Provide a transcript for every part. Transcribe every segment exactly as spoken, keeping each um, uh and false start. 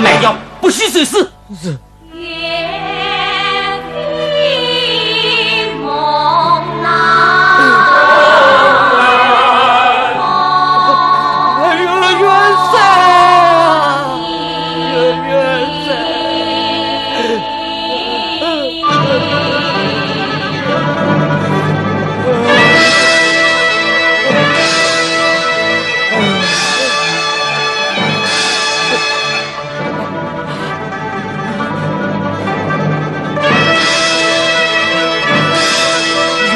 卖掉，不许收尸。是。哎呦，元帅啊！元帅！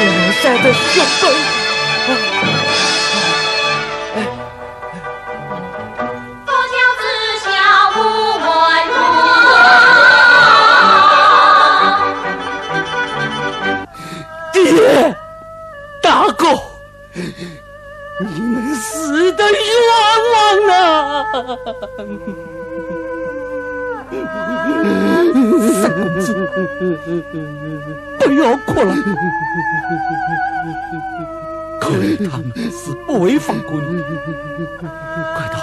元帅的血本。爹，大哥，你们死的冤枉啊！三公子，不要哭了。看来他们是不会放过你。快逃，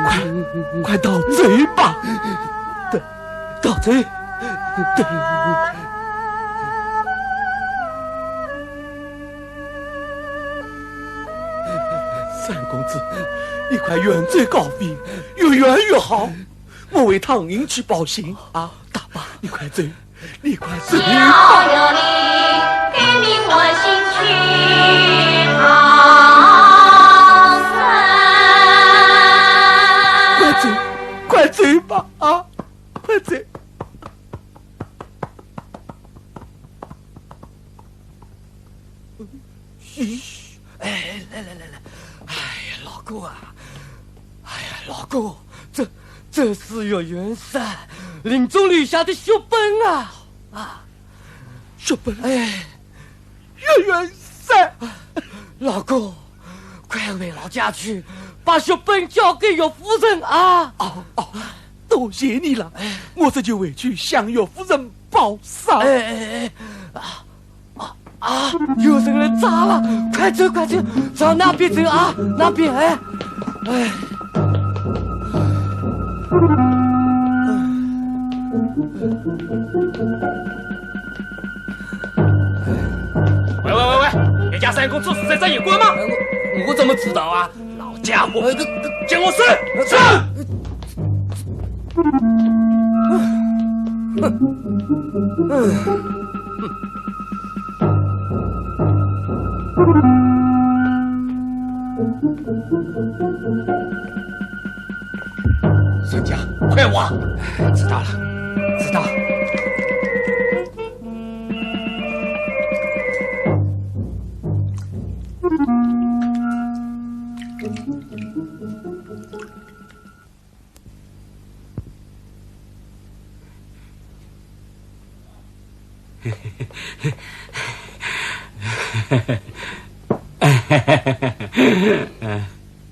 快，快逃走吧！逃，逃走！对。 三公子，你快远走高飞，越远越好。我为唐寅去报信啊。大伯，你快走，你快走吧。快走，快走吧，啊，快走。 嘘，哎，来来来来，哎呀，老哥啊，哎呀，老哥，这，这是岳元帅临终留下的血本啊，啊，血本？哎，岳元帅，老哥，快回老家去，把血本交给岳夫人啊！哦哦，多谢你了，哎，我这就回去向岳夫人报丧。哎哎哎，啊， 啊，有人来抓了，快走快走，朝那边走啊，那边，哎，哎。喂喂喂喂，你家三公子是在这一关吗？我，我怎么知道啊？老家伙，呃，这，这，给我搜！搜！ 孙家，快挖！知道了，知道。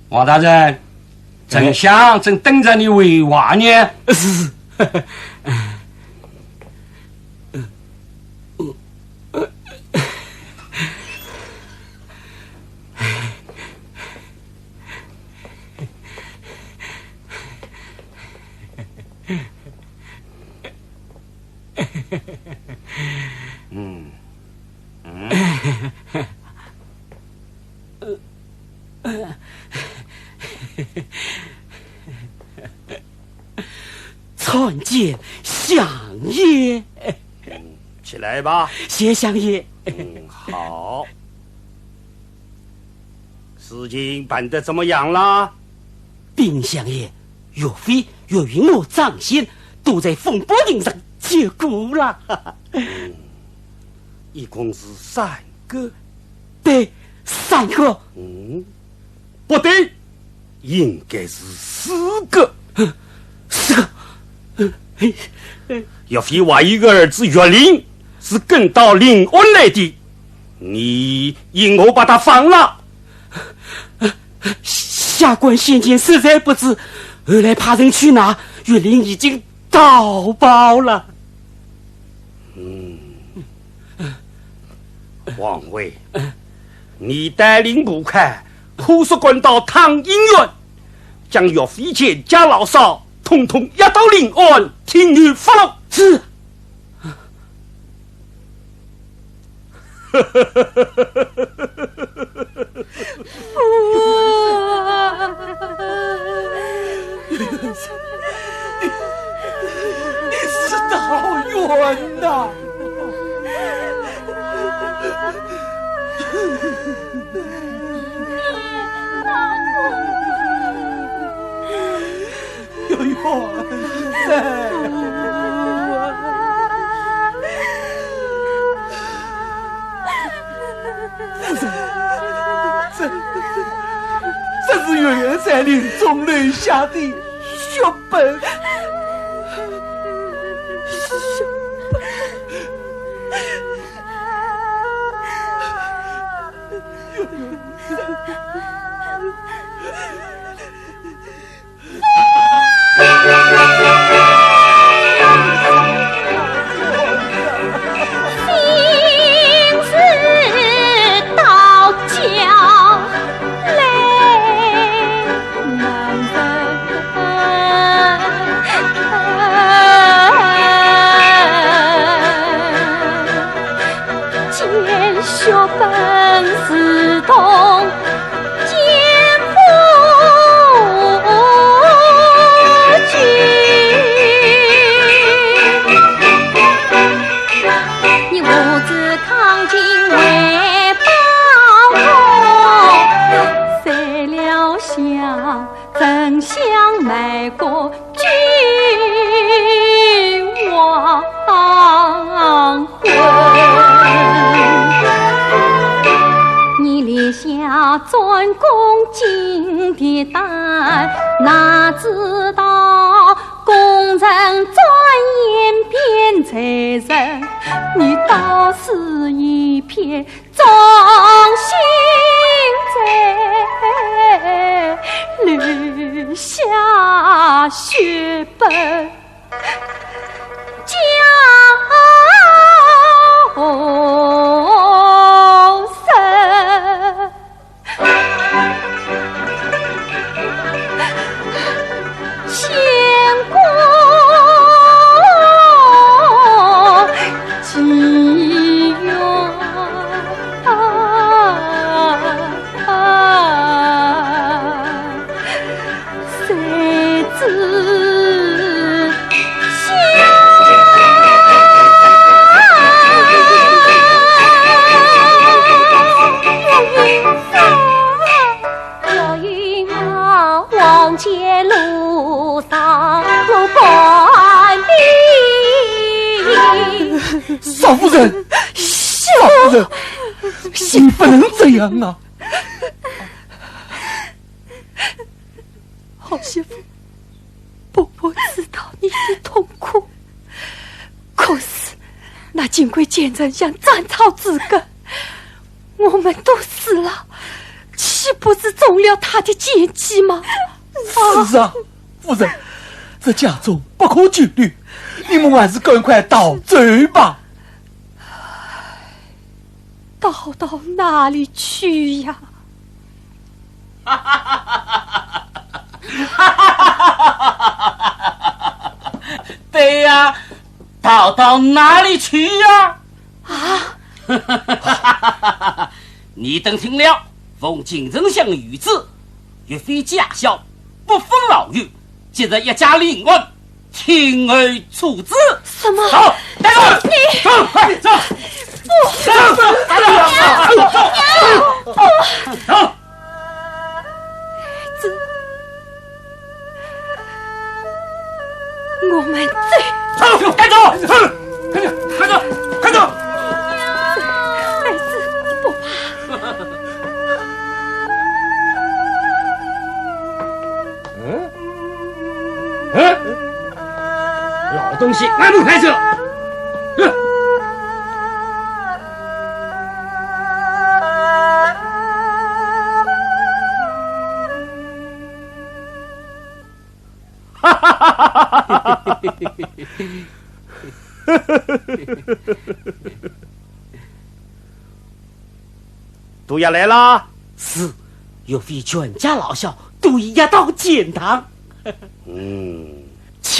王大人，沉香正等着你回话呢。是。 嗯，嗯。 参见相爷。嗯，起来吧。谢相爷。嗯，好。事情办得怎么样啦？禀相爷，岳飞、岳云、我张骞都在风波亭上见过了。嗯，一共是三个。对，三个。嗯。 不对，应该是四个。四个？呃，嘿，呃，岳飞还有一个儿子岳林是跟到临安来的，你因何把他放了？呃，下官先前实在不知，后来派人去拿，岳林已经逃跑了。嗯。 王辉，你带领部下快速赶到汤阴县，将岳飞全家老少统统押到临安，听候发落。是。父王。你是，你是道远呐！ 有冤枉。这，这是岳元帅临终留下的血本。血本。 少夫人，少夫人，你不能这样啊！ 好媳妇，婆婆知道你的痛苦，可是那金贵贱人像斩草除根，我们都死了，岂不是中了她的奸计吗？是啊，夫人，这家中不可久留，你们还是赶快逃走吧。 逃到哪里去呀？对呀，逃到哪里去呀？啊？你等听了，奉金丞相谕旨，岳飞驾校，不分老幼， 今日一家临安，听候处置。什么？走，带走。你走，快走。不。走，走，走，走，走，走。孩子，我们走。走，带走。走，快点，快走，快走。孩子，不怕。 嗯？嗯？老东西，拿门开走！嗯。 都押来了？是，岳飞全家老小都押到钱塘。嗯，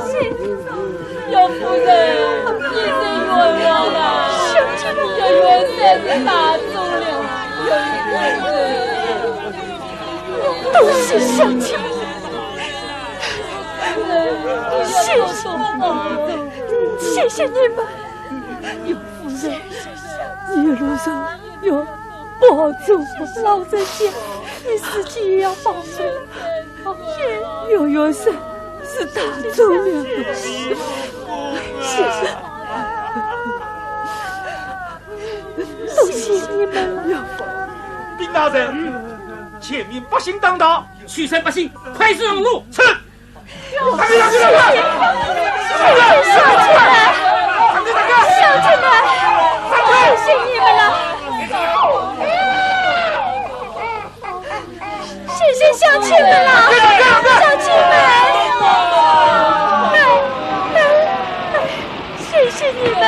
谢谢。岳夫人，你是冤枉啊！小姐，岳云山是打中了，有一个人。多谢小姐，谢谢，谢谢你们。岳夫人，一路上要保重，老人家，你自己也要保重。岳云山是打中了，谢谢，多谢你们了。禀大人，前面百姓当道，取山百姓，快速上路。是。 小姐们，小姐们，谢谢你们了，谢谢小姐们了，小姐们，哎，哎，哎，谢谢你们。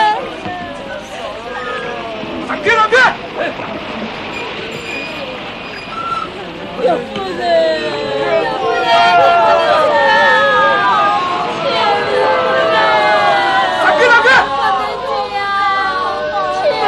岳夫人，岳夫人，你怎么了？岳夫人，岳夫人，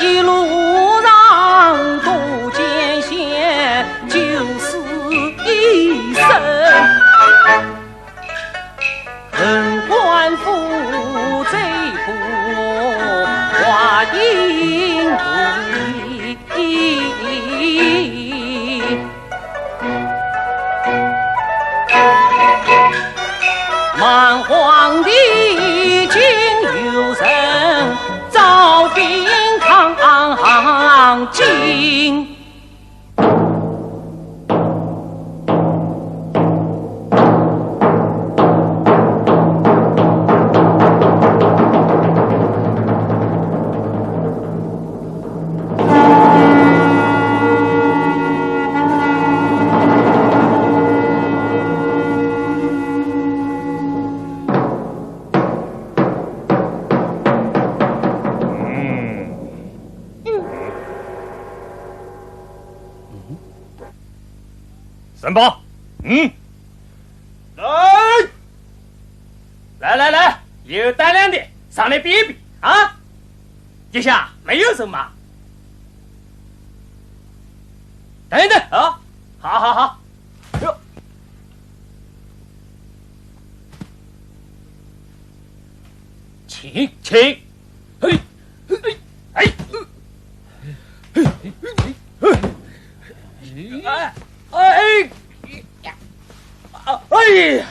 一路上多艰险，九死一生。 横官覆贼，不挂阴阳。蛮荒地，竟有人招兵抗金。 嗯。 嗯？沈宝，嗯？来！来来来，有胆量的，上来比一比啊！这下没有什么。等一等啊，好好好。哟。请，请。 嘿，哎，哎，哎，哎，哎，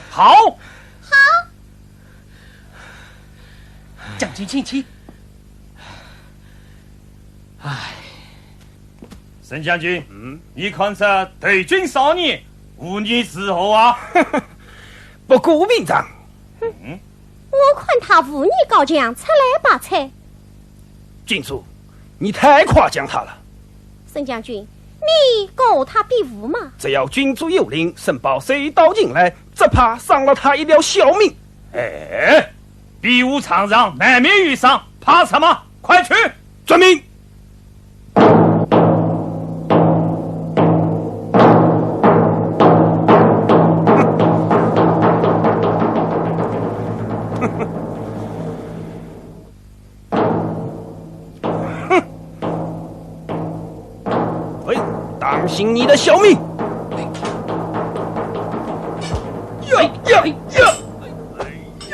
好，好，将军请起。哎， 沈将军，嗯？你看这头军少年，武艺如何啊？不过平常。嗯？我看他武艺高强，出类拔萃。郡主，你太夸奖他了。沈将军，你可和他比武吗？只要郡主有令，沈宝随到擒来，只怕伤了他一条小命。哎，比武场上难免有伤，怕什么？快去！遵命。 喂，当心你的小命！呀呀呀！哎呦！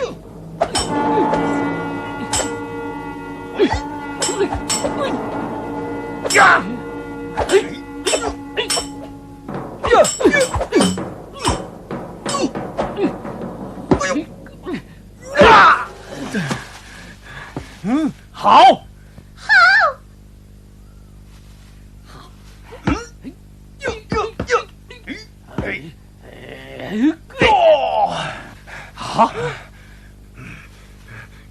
呀！嗯，好。好。好。嗯？呀呀呀！哎。 哦，啊！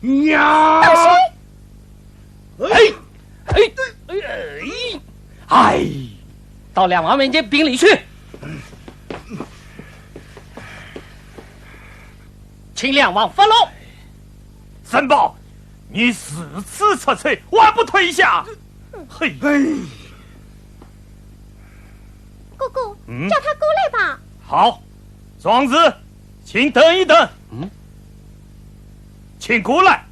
呀！哎，哎，哎，哎，哎，到梁王面前禀礼去，请梁王发落。沈宝，你如此出丑，还不退下？ 嘿，哎，哥哥，嗯？叫他过来吧。好，壮士，请等一等。嗯？请过来。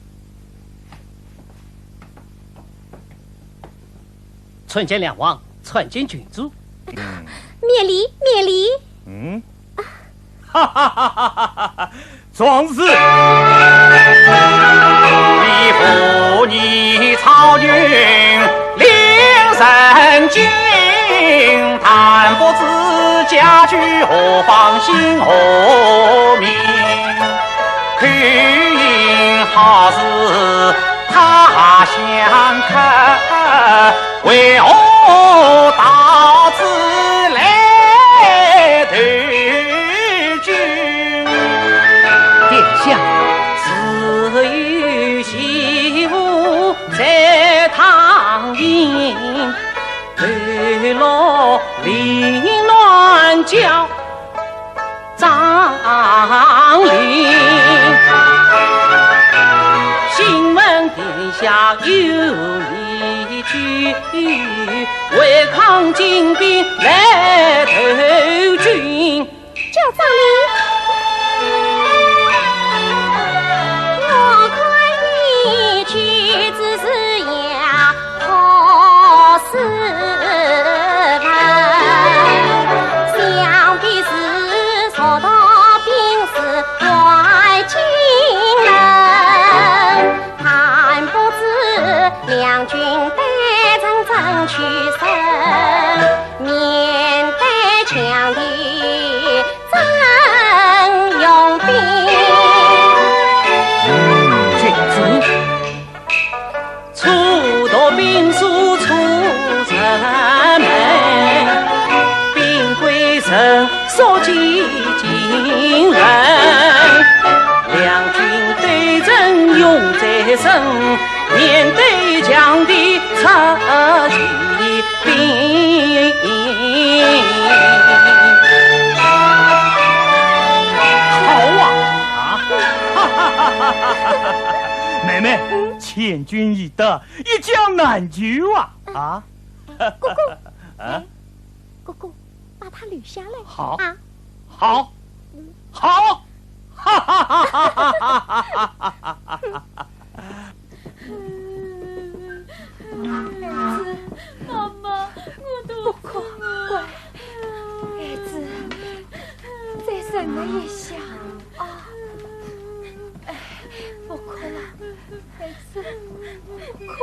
参见梁王，参见郡主。免礼，免礼。嗯？ 哈哈哈哈哈哈！壮士，你父你操军令人惊，但不知家居何方姓何名，口音好似他乡客。 为何到此来投军？殿下。自幼习武在唐营，头落凌乱教。有一句，违抗金兵来投军。叫张令。我看你举止是要破四万，想必是受到兵事外惊人。 但不知两军对阵怎取胜，面对强敌怎用兵？嗯，君子。初读兵书出城门，兵贵神速记 军人，两军对阵勇在身，面对强敌出奇兵。好啊！啊！妹妹，千军易得，一将难求啊！啊？哥哥，啊？ 哥哥，把他留下来。好，啊。好，好，哈哈哈哈哈哈！儿子，妈妈，我肚子饿。不哭，乖。儿子，再忍耐一下。啊。哎，不哭了，儿子，不哭。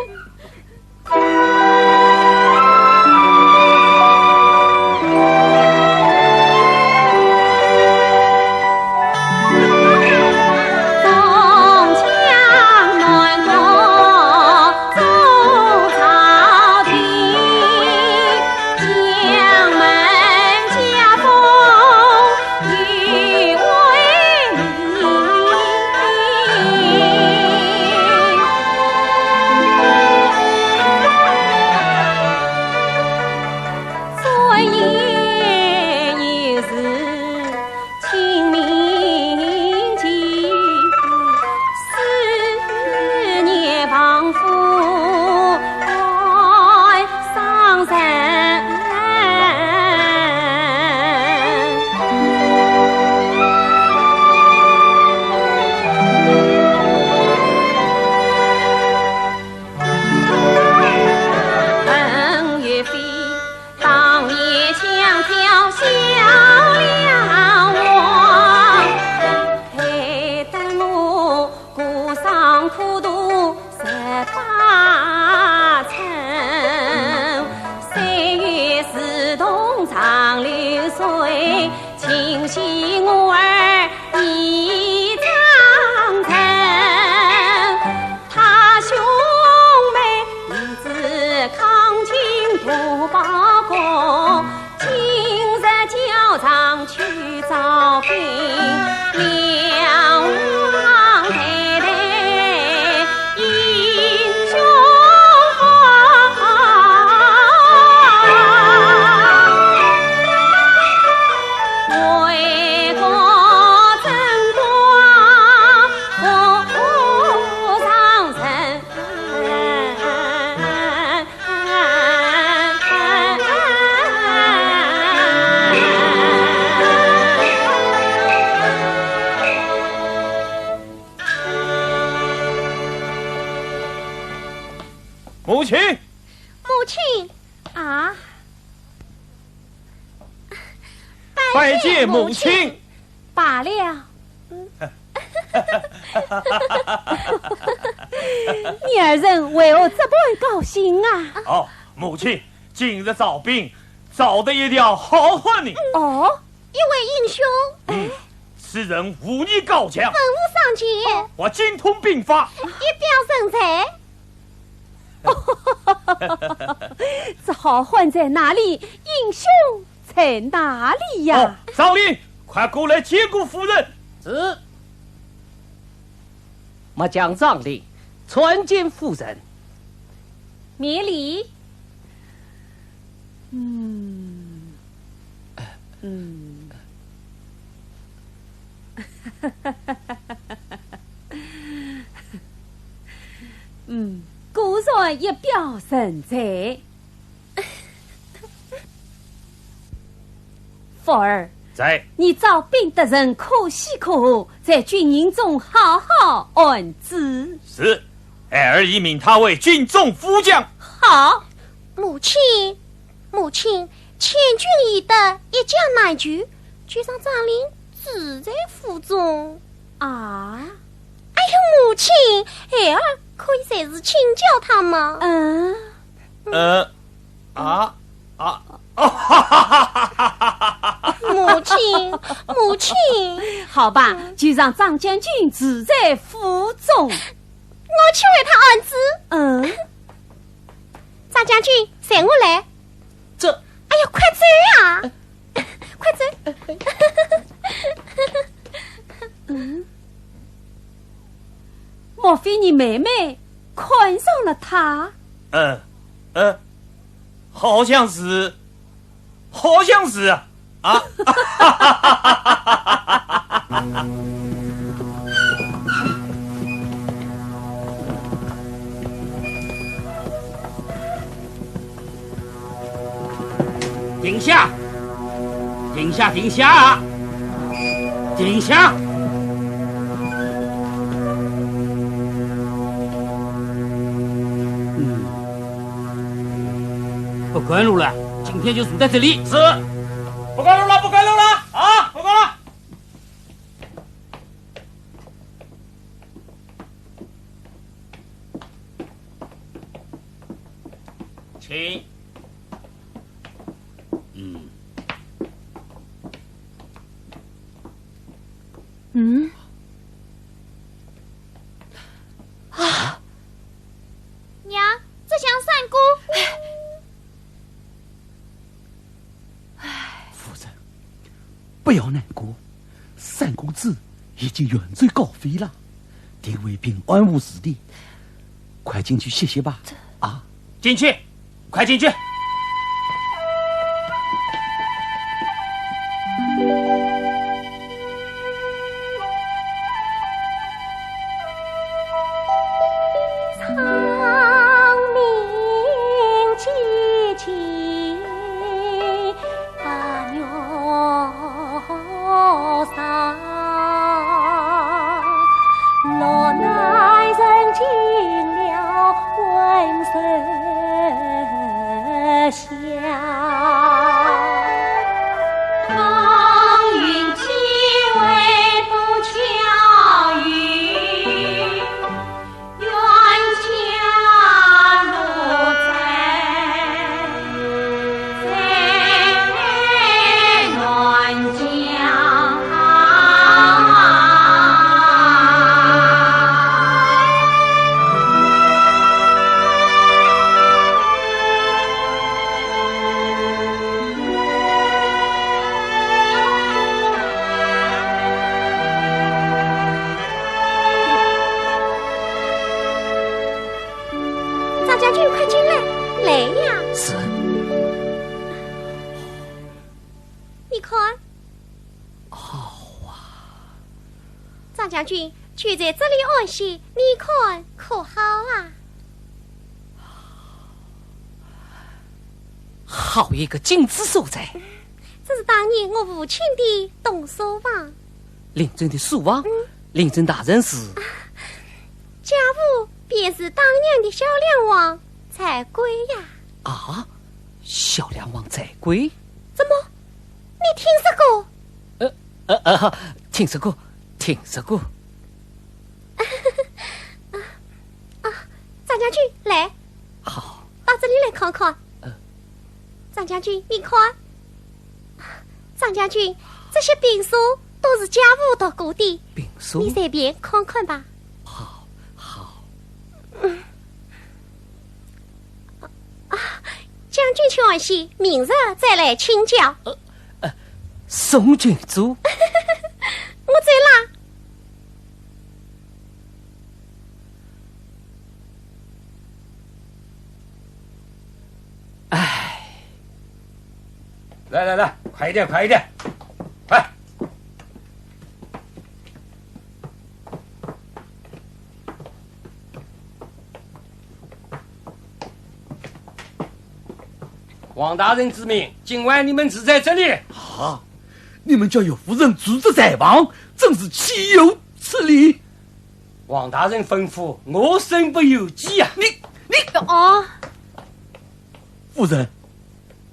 母亲，母亲啊！拜见母亲。罢了。你二人为何这般高兴啊？哦，母亲，今日招兵，招得一条好汉呢。哦，一位英雄。嗯，此人武艺高强，文武双全，哦，精通兵法，一表人才。 这好汉在哪里？英雄在哪里呀？哦，张令，快过来见过夫人。是。末将张令参见夫人。免礼。嗯。嗯。 嗯，一表人才。福儿，在。你招兵得人可喜可贺，在军营中好好安置。是，孩儿已命他为军中副将。好。母亲，母亲，千军易得，一将难求，就让张林住在府中。啊？哎呦，母亲，孩儿可以随时请教他吗？嗯。呃，啊，啊，母亲，母亲。好吧，就让张将军住在府中。我去为他安置。嗯。张将军，随我来。这，哎呀，快走呀！快走！嗯，莫非你妹妹看上了他？嗯，嗯，好像是，好像是啊。停下！停下！停下！停下！嗯，不赶路了，今天就住在这里。是，不赶路了，不赶路了，啊，不赶了。 请。嗯。嗯？啊！娘，这厢三哥。 夫人，不要难过，三公子已经远走高飞了，定会平安无事的。快进去歇歇吧。啊？进去，快进去。 张将军，快进来，来呀！是。你看。好啊。张将军，就在这里安歇，你看可好啊？ 好一个景致所在！这是当年我父亲的东书房。令尊的书房？嗯。令尊大人是？家父便是当年的小梁王柴贵呀。啊，小梁王柴贵？怎么，你听说过？呃，呃，呃，听说过，听说过。 啊，张将军，来。好。到这里来看看。呃。张将军，你看。张将军，这些兵书都是家父读过的。兵书？你随便看看吧。好，好。啊，将军请安歇，明日再来请教。呃，呃，送君住。我走啦。 哎。来来来，快一点，快一点，快！王大人之命，今晚你们住在这里。啊，你们叫岳夫人住在柴房，真是岂有此理！王大人吩咐，我身不由己啊！你，你，啊，夫人，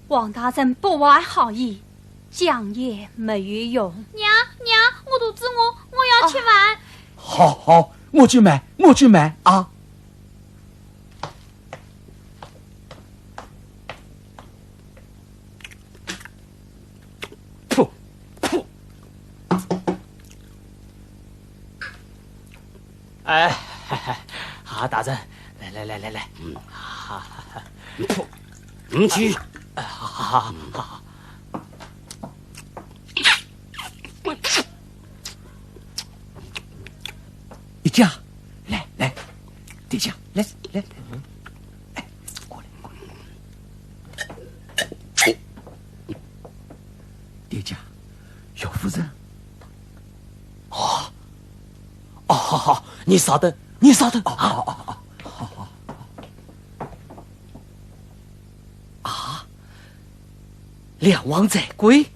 王大人不怀好意，讲也没有用。娘，娘，我肚子饿，我要吃饭。好，好，我去买，我去买啊。 噗，噗。哎，好，大人，来来来来来，嗯，好，噗，嗯，去，啊，好好好好。 一家，来来，殿下，来来来，哎，过来过来。殿下，岳夫人。哦，哦，好好，你稍等，你稍等啊。哦哦哦，好好。啊，梁王在归。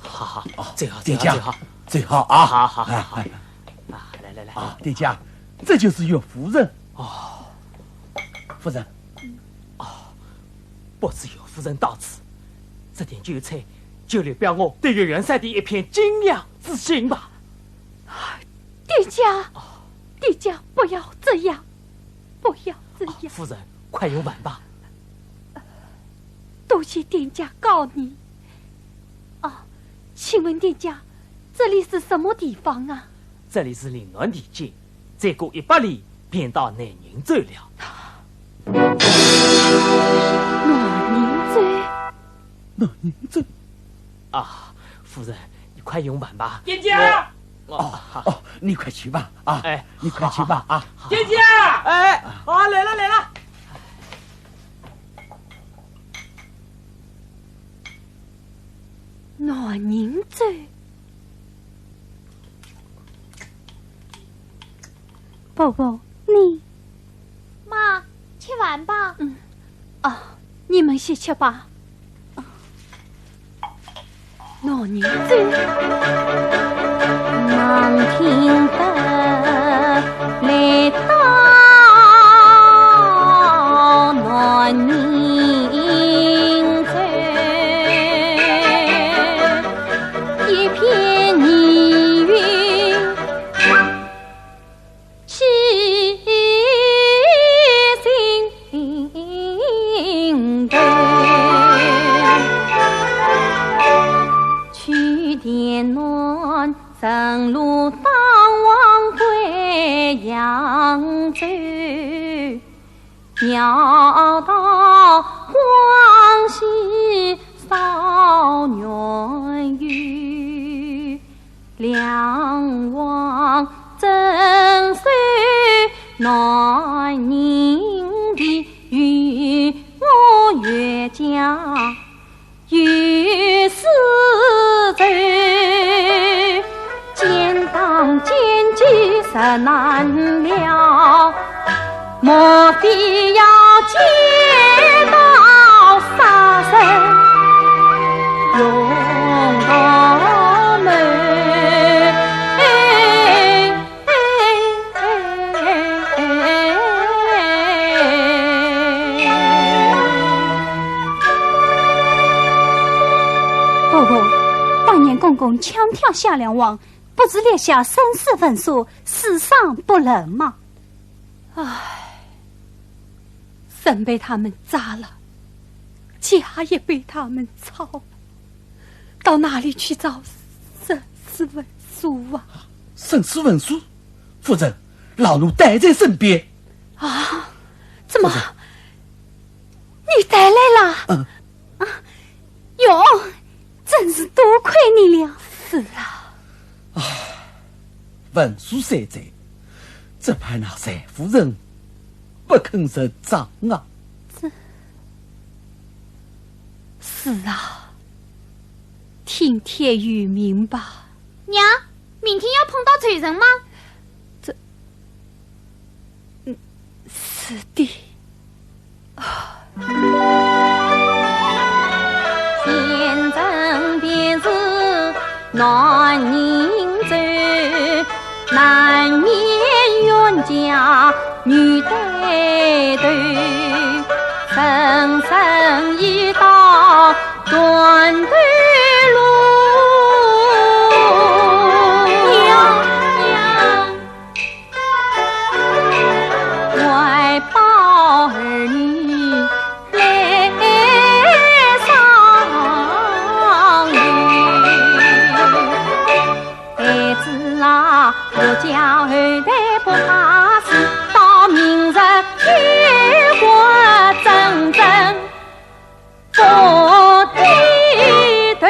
好好，哦，最好，殿下，最好，最好啊！好好好好。哎，哎，啊，来来来。啊，殿下，这就是岳夫人。哦，夫人。哦，不知岳夫人到此，这点酒菜就留表我对岳元帅的一片敬仰之心吧。殿下，殿下，不要这样。 不要这样。夫人，快用饭吧。多谢殿下高义。哦，请问殿下，这里是什么地方啊？这里是临滦地界，再过一百里便到南宁州了。南宁州？南宁州？啊，夫人，你快用饭吧。殿下！我，哦，哦，你快去吧，啊，哎，你快去吧，啊。殿下！哎，啊，来了，来了。南宁州。 婆婆，你……妈，吃饭吧。嗯，哦，你们先吃吧。南宁州。扬州，绕道广西少年游，梁王镇守南宁地，与我冤家 有诗咒，奸党奸计实难了，莫非要借刀杀人用他们？ 伯父，当年公公枪挑下梁王，不是立下生死文书，死伤不论吗？唉，人被他们杀了，家也被他们抄了，到哪里去找生死文书啊？生死文书？夫人，老奴带在身边。啊？怎么？夫人。你带来了？嗯。啊，哟，真是多亏你了。是啊。唉，文书虽在，只怕那单夫人不肯认账啊。这，是啊，听天由命吧。娘，明天要碰到仇人吗？这，嗯，是的。 前程便是南宁州，难免冤家女对头，人生已到断头路。娘，娘。 怀抱儿女来相留。孩子啊，我家后代不怕死，到明日举国争争 不低头。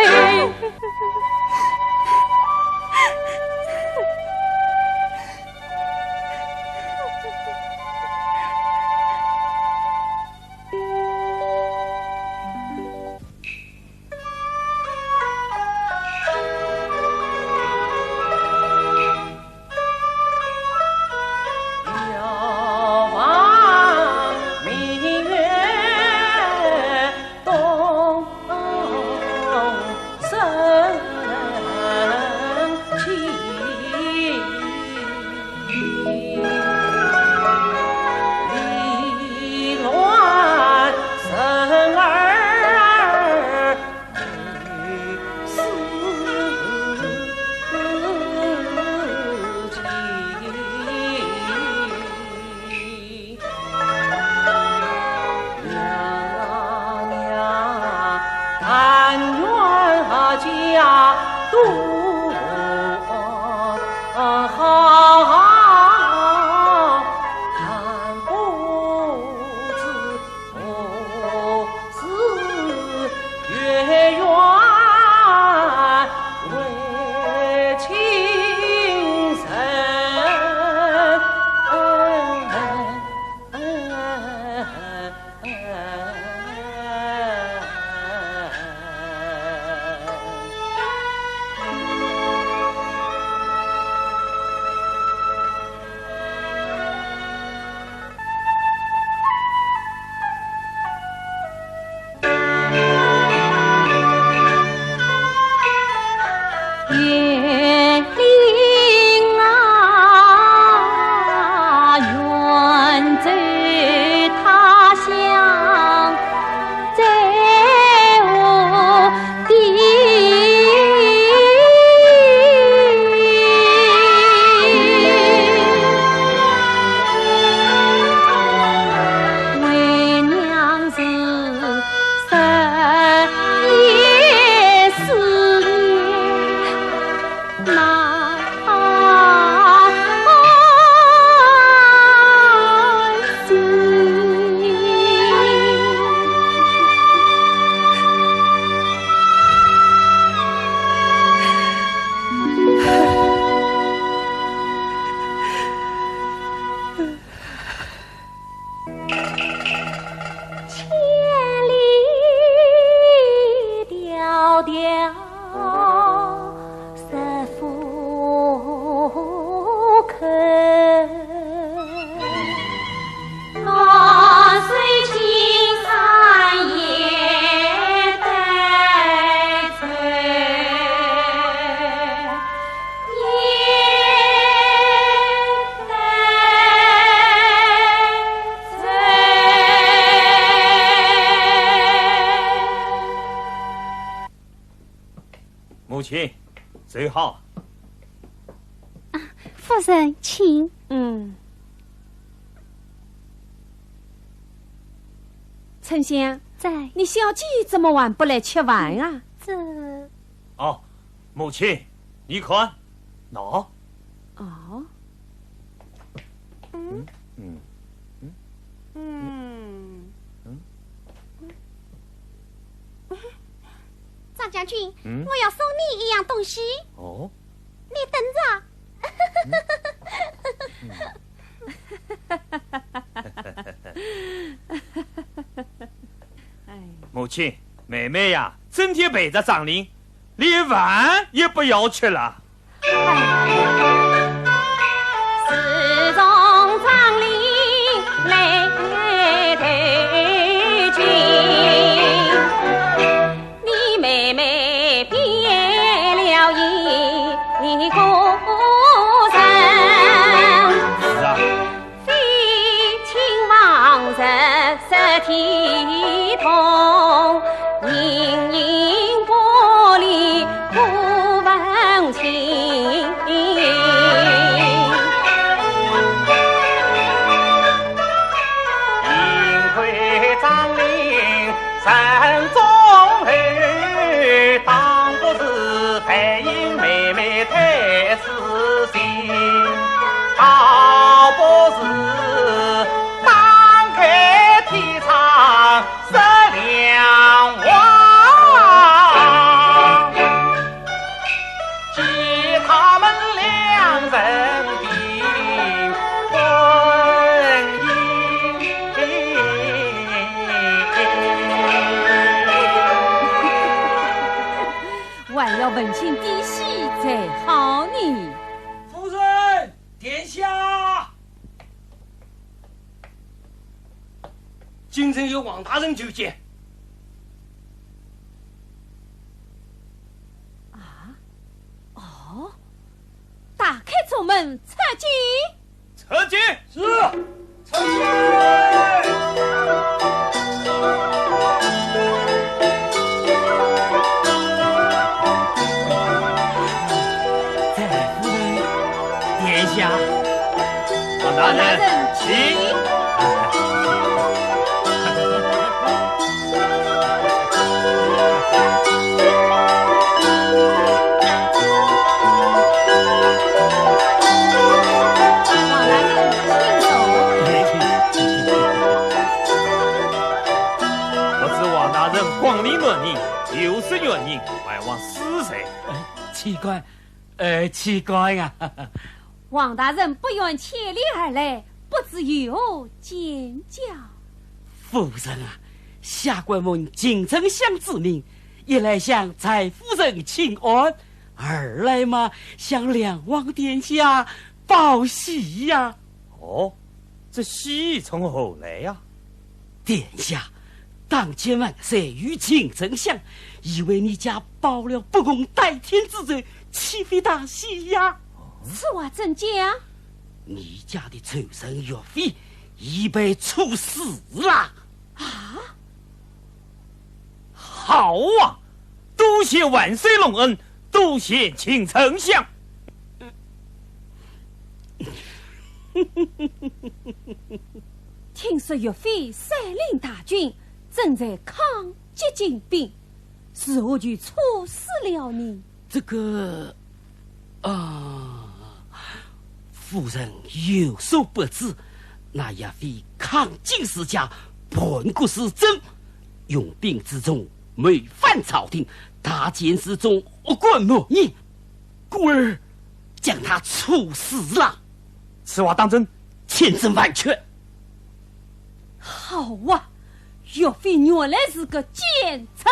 千里迢迢十府口，南水青山夜登舟。 母亲，走好。夫人，请。嗯。春香，在。你小姐怎么还不来吃饭啊？这……哦，母亲，你看，喏。哦。 嗯嗯嗯嗯。张将军，嗯？我要送你一样东西。哦？你等着。嗯嗯。哎。母亲，妹妹呀，整天陪着张林，连饭也不要吃了。 自从张林来投亲，你妹妹变了一个人。是啊。 非亲望日日体痛，形影不离不分亲。幸亏张林 山中后，当不时陪妹妹谈诗情，倒不如打开天窗说亮话。 给他们两人的婚姻。还要问亲的喜才好呢。夫人，殿下。 京城有王大人求见。啊？哦，打开竹门，参见。参见。是，参见。 在夫人殿下。王大人，王大人，请。王大人，请坐。不知王大人光临何年，又是远迎，还望是谁？哎，岂敢， 呃，岂敢呀。王大人不远千里而来，不知有何见教？夫人啊，下官奉靳丞相之命，一来向翟夫人请安，二来嘛，向梁王殿下报喜呀。哦，这喜从何来呀？ 殿下，当今万岁与靳丞相已为你家报了不共戴天之仇，岂非大喜呀？此话怎讲？你家的仇人岳飞已被处死了。啊？好啊！多谢万岁隆恩，多谢靳丞相。 听说岳飞率领大军正在抗击金兵，如何就处死了呢？这个，啊，夫人有所不知，那岳飞抗金事家，叛国事政，拥兵自重，谋反朝廷，大建寺中，恶贯满盈。 故而将他处死了。此话当真？千真万确。好啊，岳飞原来是个奸臣。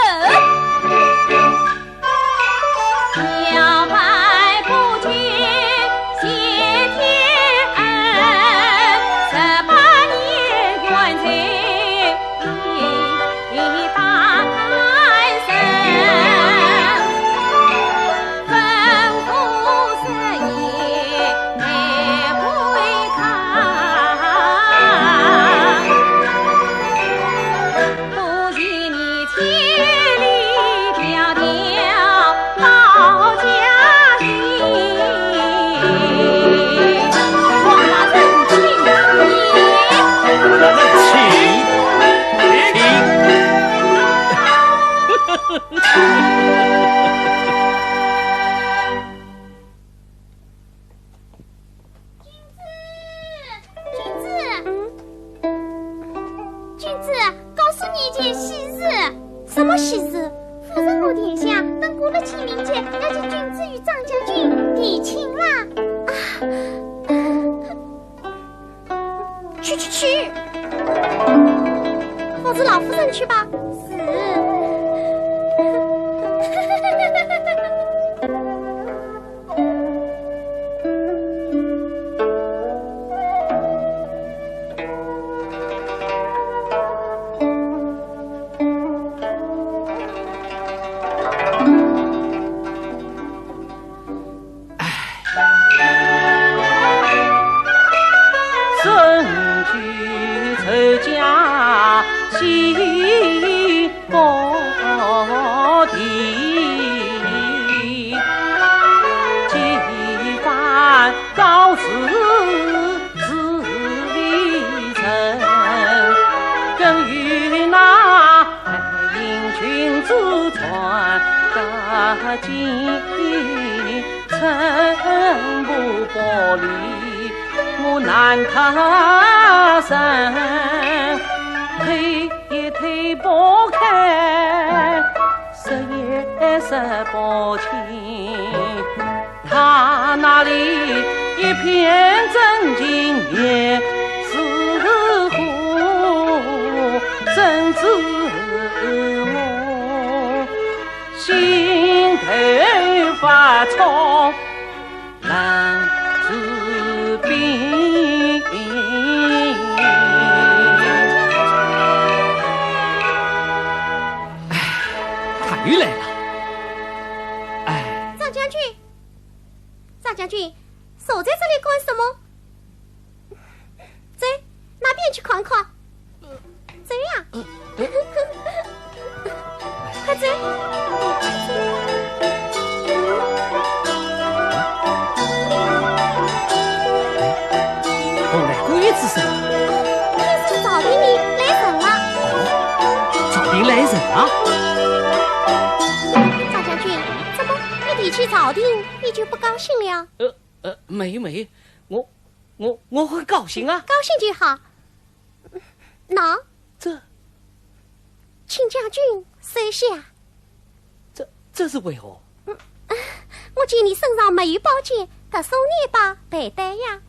君子，告诉你一件喜事。什么喜事？夫人我殿下，等过了清明节，要请君子与张将军提亲啦。啊，去去去，告诉老夫人去吧。是。哎，他又来了。哎。张将军，张将军，守在这里干什么？走，那边去看看。走呀。快走。蓬莱宫女子是？听说朝廷里来人了。朝廷来人啊？张将军，怎么一提起朝廷，你就不高兴了？呃，呃，没，没，我，我，我很高兴啊。高兴就好。喏，这，请将军收下。这，这是为何？我见你身上没有宝剑，特送你一把佩刀呀。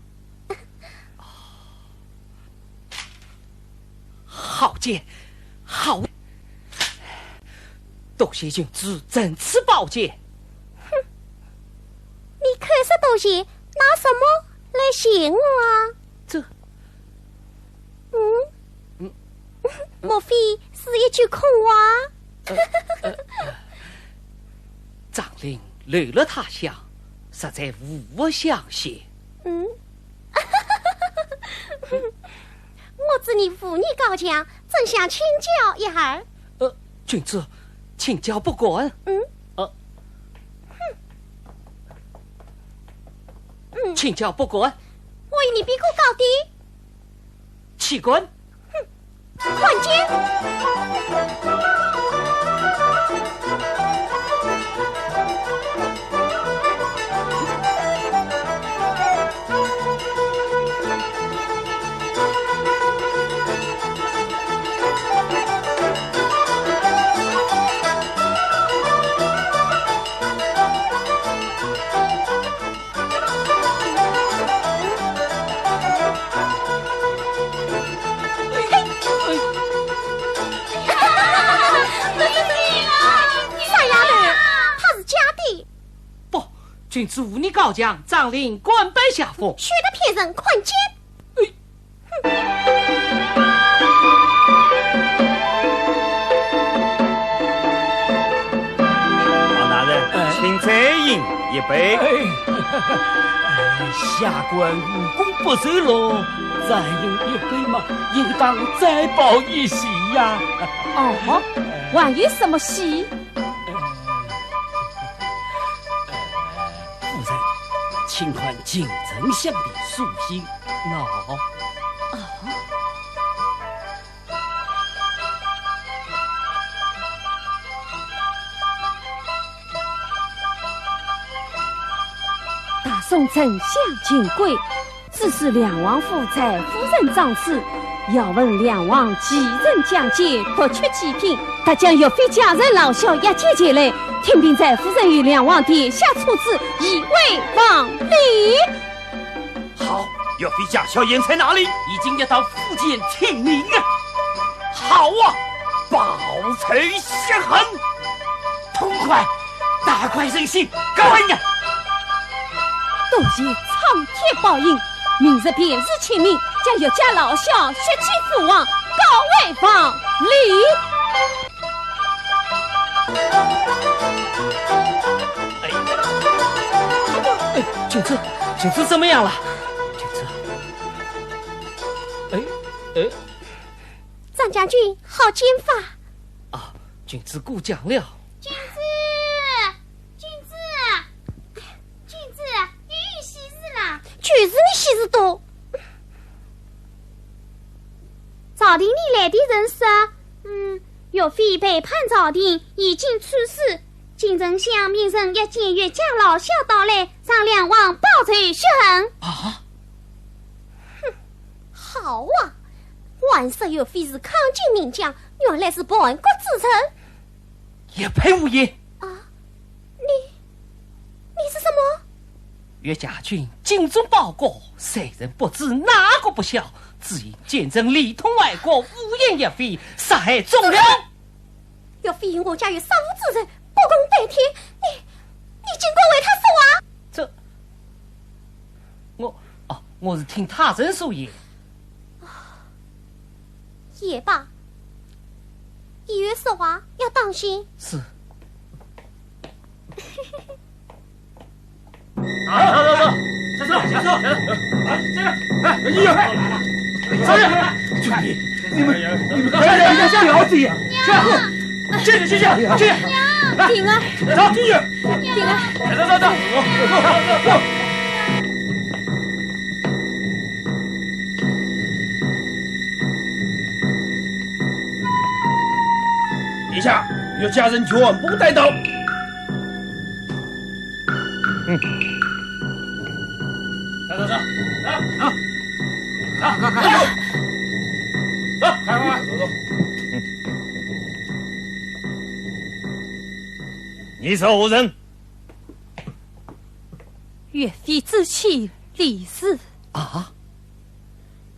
好剑，好，多谢君子赠赐宝剑。哼，你看是多谢，拿什么来谢我啊？这，嗯？嗯？莫非是一句空话？呃，呃，呃，张令流落他乡，实在无物相谢。嗯？我知你武艺高强，正想请教一二。呃，君子，请教不敢。嗯？呃，嗯。请教不敢。我与你比个高低。岂敢？哼，看剑。祝你告状，张令官拜下风。休得骗人，看剑！王大人，请再饮一杯。哎，下官无功不受禄，再饮一杯嘛，应当再报一喜呀。哦，还有什么喜？夫人，请看金丞相的书信。喏。大宋丞相金贵，致使梁王府在夫人帐处，要问梁王几人将介，夺取祭品，特将岳飞家人老小押解前来，听凭在夫人与梁王殿下处置，以慰王礼。好，岳飞家小人在哪里？已经押到府前听命啊。好啊，报仇雪恨，痛快，大快人心，干呀！多谢苍天保佑，明日便是清明，将岳家老小押解赴王，告慰王礼。哎，君子，君子怎么样了？君子，哎，哎，张将军，好剑法！啊，君子过奖了。君子，君子，君子，你有喜事啦？就是你喜事多。朝廷里来的人说，嗯，岳飞背叛朝廷，已经处死。金丞相命人押解岳家老小到来，让梁王报仇雪恨。啊，好啊，还说岳飞是抗金名将，原来是叛国之臣。一派胡言。啊，你，你是什么？岳家军精忠报国，谁人不知哪个不晓？只因奸臣里通外国，污言逆非，杀害忠良。岳飞与我家有杀父之仇，不共戴天。你，你竟敢为他说话？这，我，哦，我是听他人所言。也罢，以后说话要当心。是。走走走，下车下车，来这个，哎，哎呀，走呀！兄弟，你们你们快点，不要这样。这个这个这个，停啊！走进去，停啊！走走走走，走走走。殿下，岳家人全部带到。嗯。走走走走走走，快快快，走走。你是何人？岳飞之妻李氏。啊？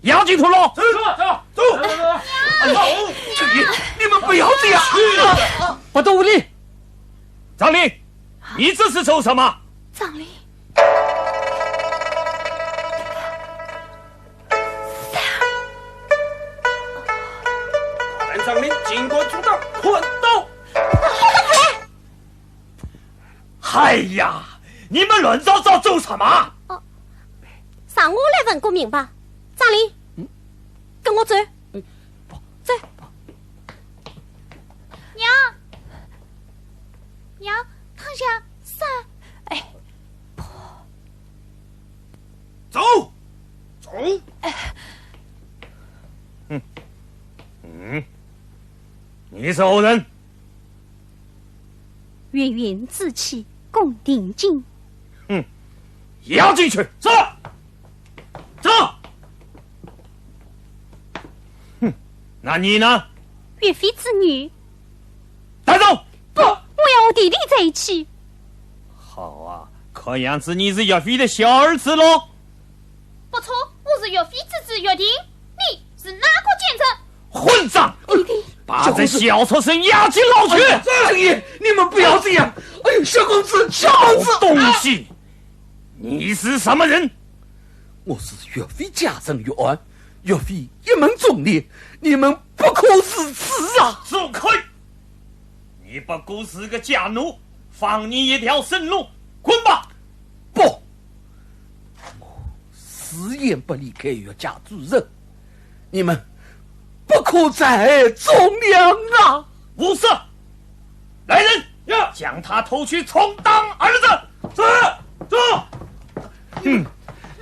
押进土牢。走走走走走走。哎呦，这你你们不要这样。不得无礼。张林，你这是做什么？张林，打断张林，尽管阻挡，捆刀。哎呀，你们乱糟糟做什么？让我来问个明白。张林，跟我走。走。娘，娘，他想杀。走，走。嗯，嗯，你是何人？岳云之妻，宫廷金。哼，押进去。是。走。哼，那你呢？岳飞之女。带走。不，我要和弟弟在一起。好啊，看样子你是岳飞的小儿子喽。不错，我是岳飞之子岳定。你是哪个奸臣？混账！弟弟，把这小畜生押进牢去。哎呀，你们不要这样！哎呦，小公子，小公子，东西，你是什么人？我是岳飞家政巡按，岳飞一门忠烈，你们不可如此啊！住口！你不过是个家奴，放你一条生路，滚吧！不，我誓言不离开岳家主人，你们不可再害忠良啊！无赦！来人，呀，将他拖去充当儿子。是，走。嗯，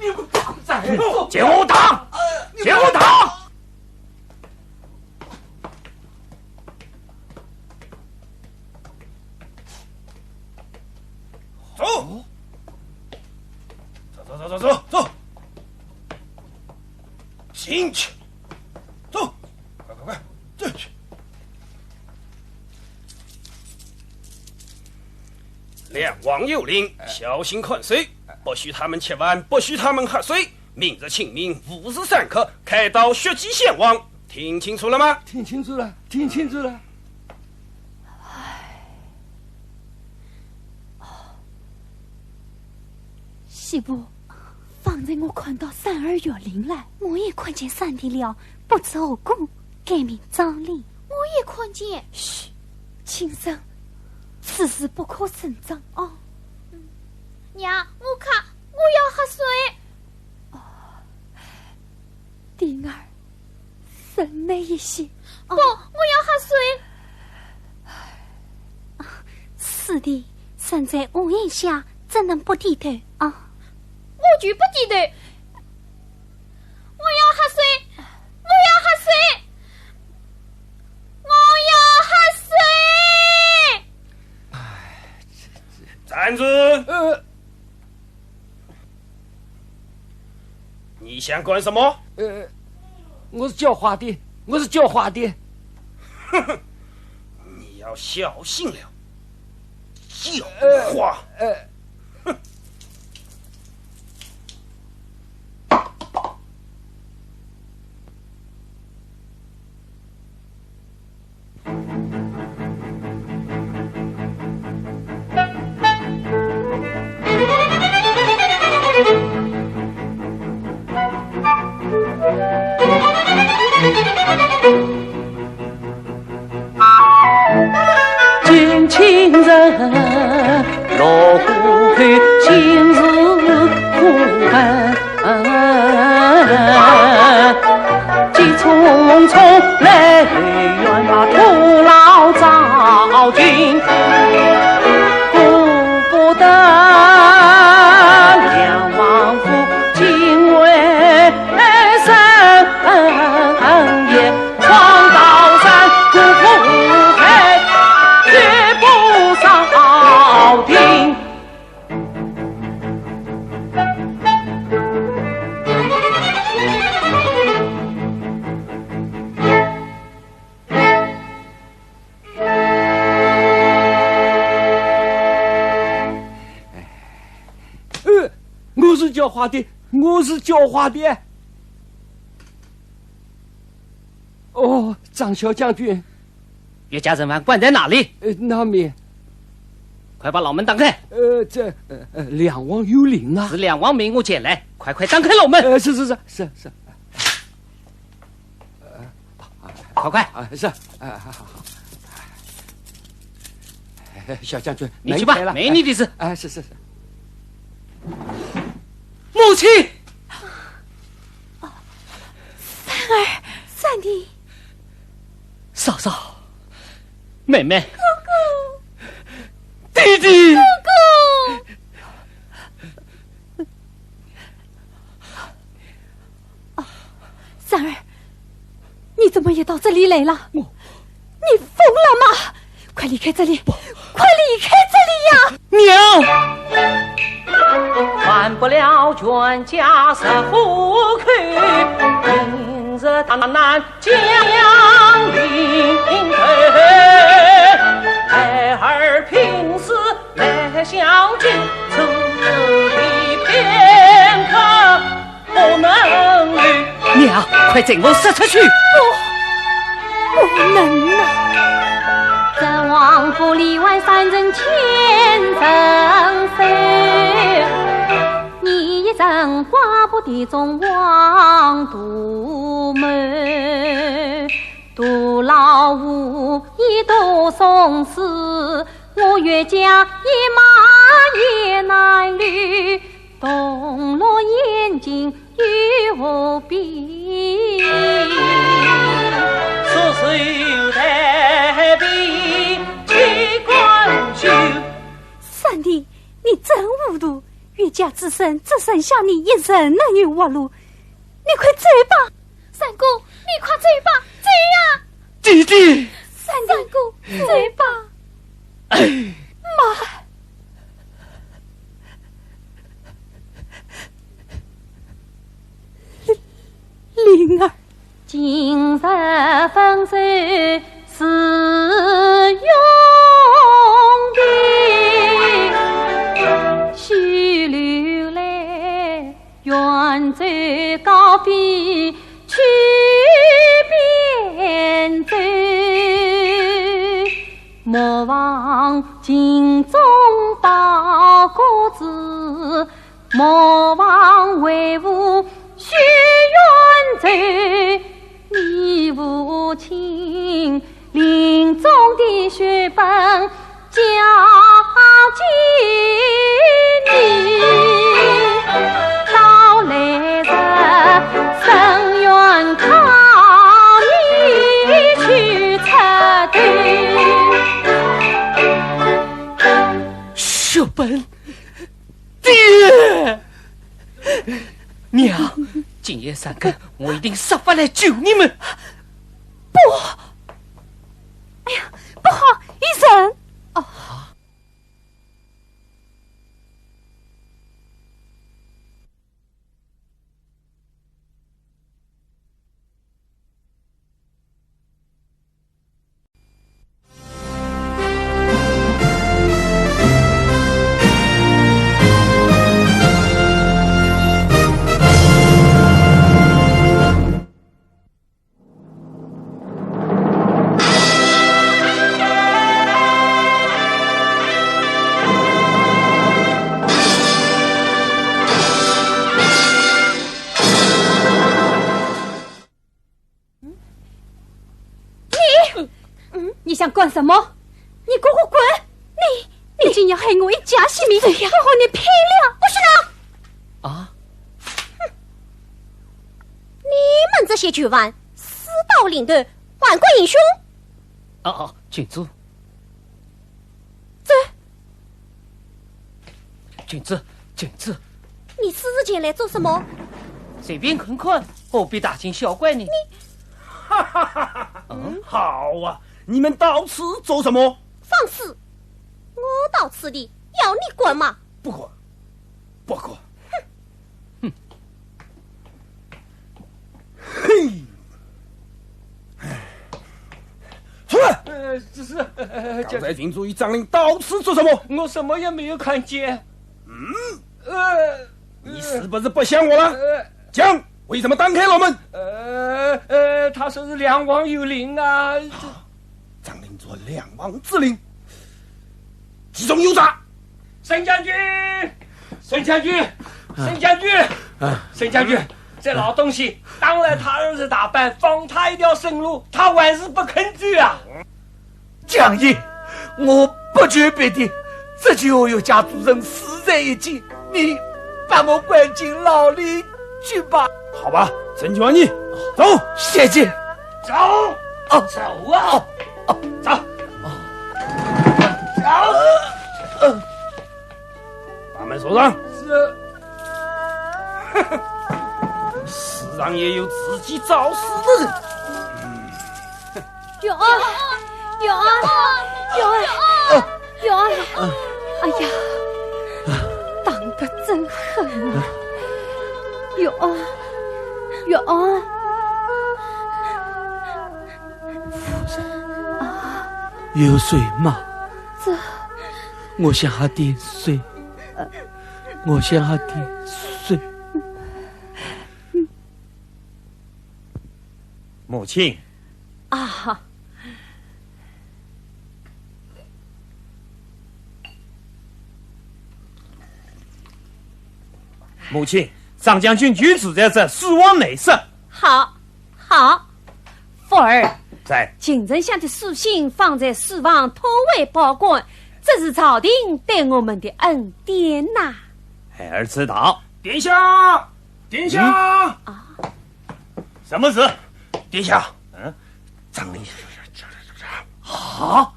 你们不可再害忠良。给我打！给我打！走，走走走走走走，进去。 走，快快快，进去。梁王有令，小心看守，不许他们吃饭，不许他们喝水。明日清明，午时三刻，开刀血祭先王，听清楚了吗？听清楚了，听清楚了。 媳妇，方才我看到三儿岳林了。我也看见三弟了，不知何故改名张林。我也看见。嘘，轻声，此事不可声张哦。娘，我渴，我要喝水。哦， 弟儿，忍耐一些。不，我要喝水。啊，师弟，身在屋檐下，怎能不低头啊？我就不低头。我要喝水，我要喝水，我要喝水。站住！呃， 你想干什么？呃，我是叫花的，我是叫花的。哼哼，你要小心了，叫花。呃，呃。 呃，我是叫花的，我是叫花的。哦，张小将军。岳家人犯关在哪里？呃，那面。快把牢门打开。呃，这，呃，呃，梁王有令啊。是梁王命我前来，快快打开牢门。呃，是，是，是，是，是。 快快。啊，是，啊，好，好，好。哎，小将军，你去吧，门开了。没你的事。哎，是，是，是。母亲！三儿，三弟。嫂嫂，妹妹。哥哥。弟弟。哥哥。 啊，三儿，你怎么也到这里来了？我……你疯了吗？快离开这里！快离开这里呀！娘！娘，快将我说出去！不，不能啊！灯花布的中央独门，独老无依独送死，我岳家一马也难留，东落眼睛与我比。三弟，你真糊涂，岳家子孙只剩下你一人能有活路，你快走吧。三哥，你快走吧，走呀！弟弟，三哥，走吧。哎，妈，灵儿。今日分手是永定，须留来远走高飞去边走，莫忘情中报国志。 莫忘为父许愿奏，你父亲临终的血本交给你，到来日深愿靠你去出头。血本。 爹！娘，今夜三更，我一定设法来救你们。不，哎呀，不好，医生！哦。你，你想干什么？你给我滚！你，你竟要害我一家性命，我和你拼了！不许闹！啊？哼！你们这些罪犯，私盗林头，反国行凶！哦哦，郡主。 这……郡主，郡主，你私自前来做什么？随便看看，何必大惊小怪呢？你……哈哈哈哈！嗯，好啊，你们到此做什么？放肆！我到此地，要你管吗？不管，不管。哼！ 嘿，出来！呃，这是……呃，刚才郡主与张林到此做什么？我什么也没有看见。嗯？呃，你是不是不像话了？讲，为什么打开牢门？呃呃，他说是梁王有令啊。张林做梁王之令，其中有诈。沈将军，沈将军。 沈将军，啊，沈将军，这老东西当了他儿子大半，放他一条生路，他还是不肯走啊。将军，我不求别的，只求我岳家主人死罪一起，你把我关进牢里去吧。好吧，沈将军，走。谢谢。走，哦，走啊，哦，哦，走，哦，走。 把门锁上。是。世上也有自己找死的人。有啊，有啊，有啊，有啊！哎呀，打得真狠啊！有啊，有啊！夫人，啊，有罪吗？这，我想喝点水。 我想喝点水。母亲，啊，母亲，张将军就住在这书房内室。好，好。福儿，在。秦丞相的书信放在书房，托为保管，这是朝廷对我们的恩典呐。孩儿知道。殿下，殿下。嗯？啊。什么事？殿下，嗯？张令。啊？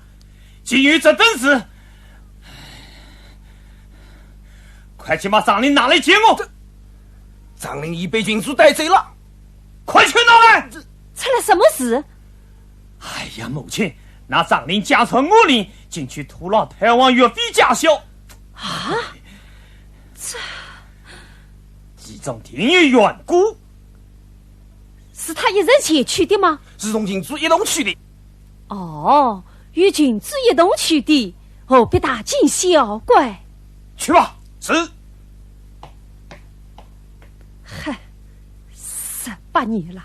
竟有这等事？快去把张令拿来见我。这，张令已被群主带走了。快去拿来！这，出了什么事？哎呀，母亲，那张令假传我令，进去土牢探望岳飞家小。啊？这，其中定有缘故。是他一人前去的吗？是同群主一同去的。哦，与群主一同去的，何必大惊小怪？去吧。是。嗨，十八年了，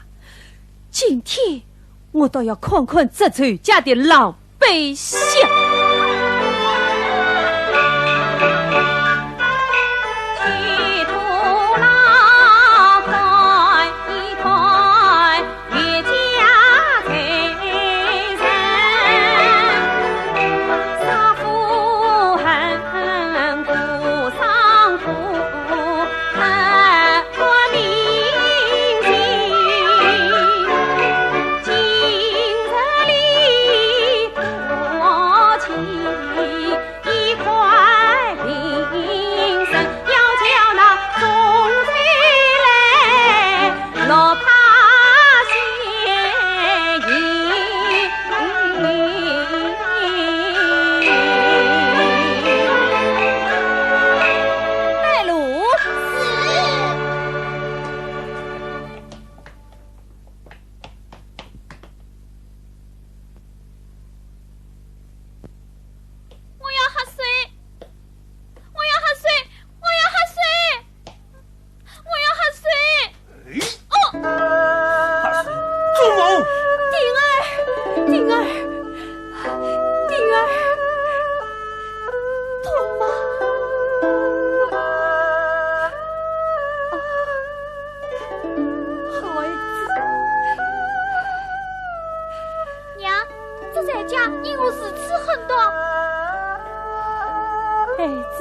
今天我倒要看看这仇家的狼狈相。带路。是。我要喝水，我要喝水，我要喝水，我要喝水。哎，哦，喝水，做梦。丁儿，丁儿，丁儿，痛吗？啊，好孩子。娘， 这仇家因何如此狠毒？孩子，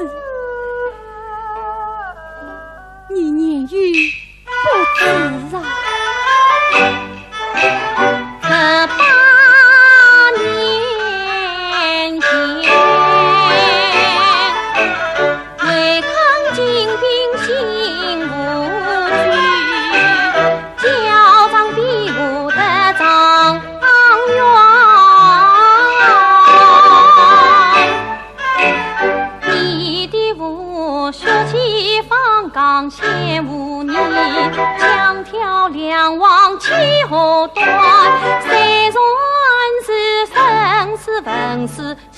你年幼不知啊。十八年前，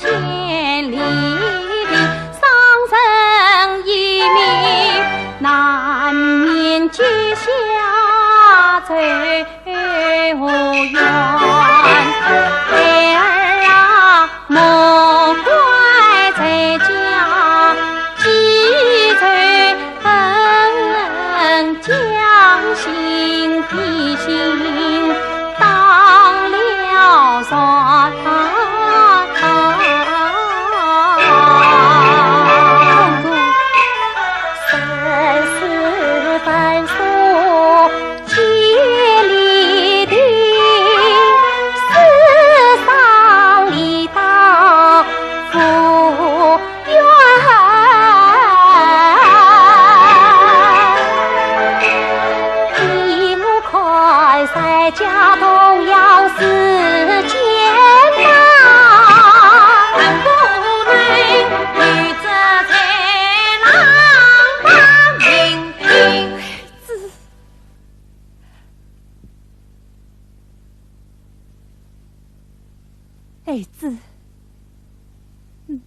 孩子，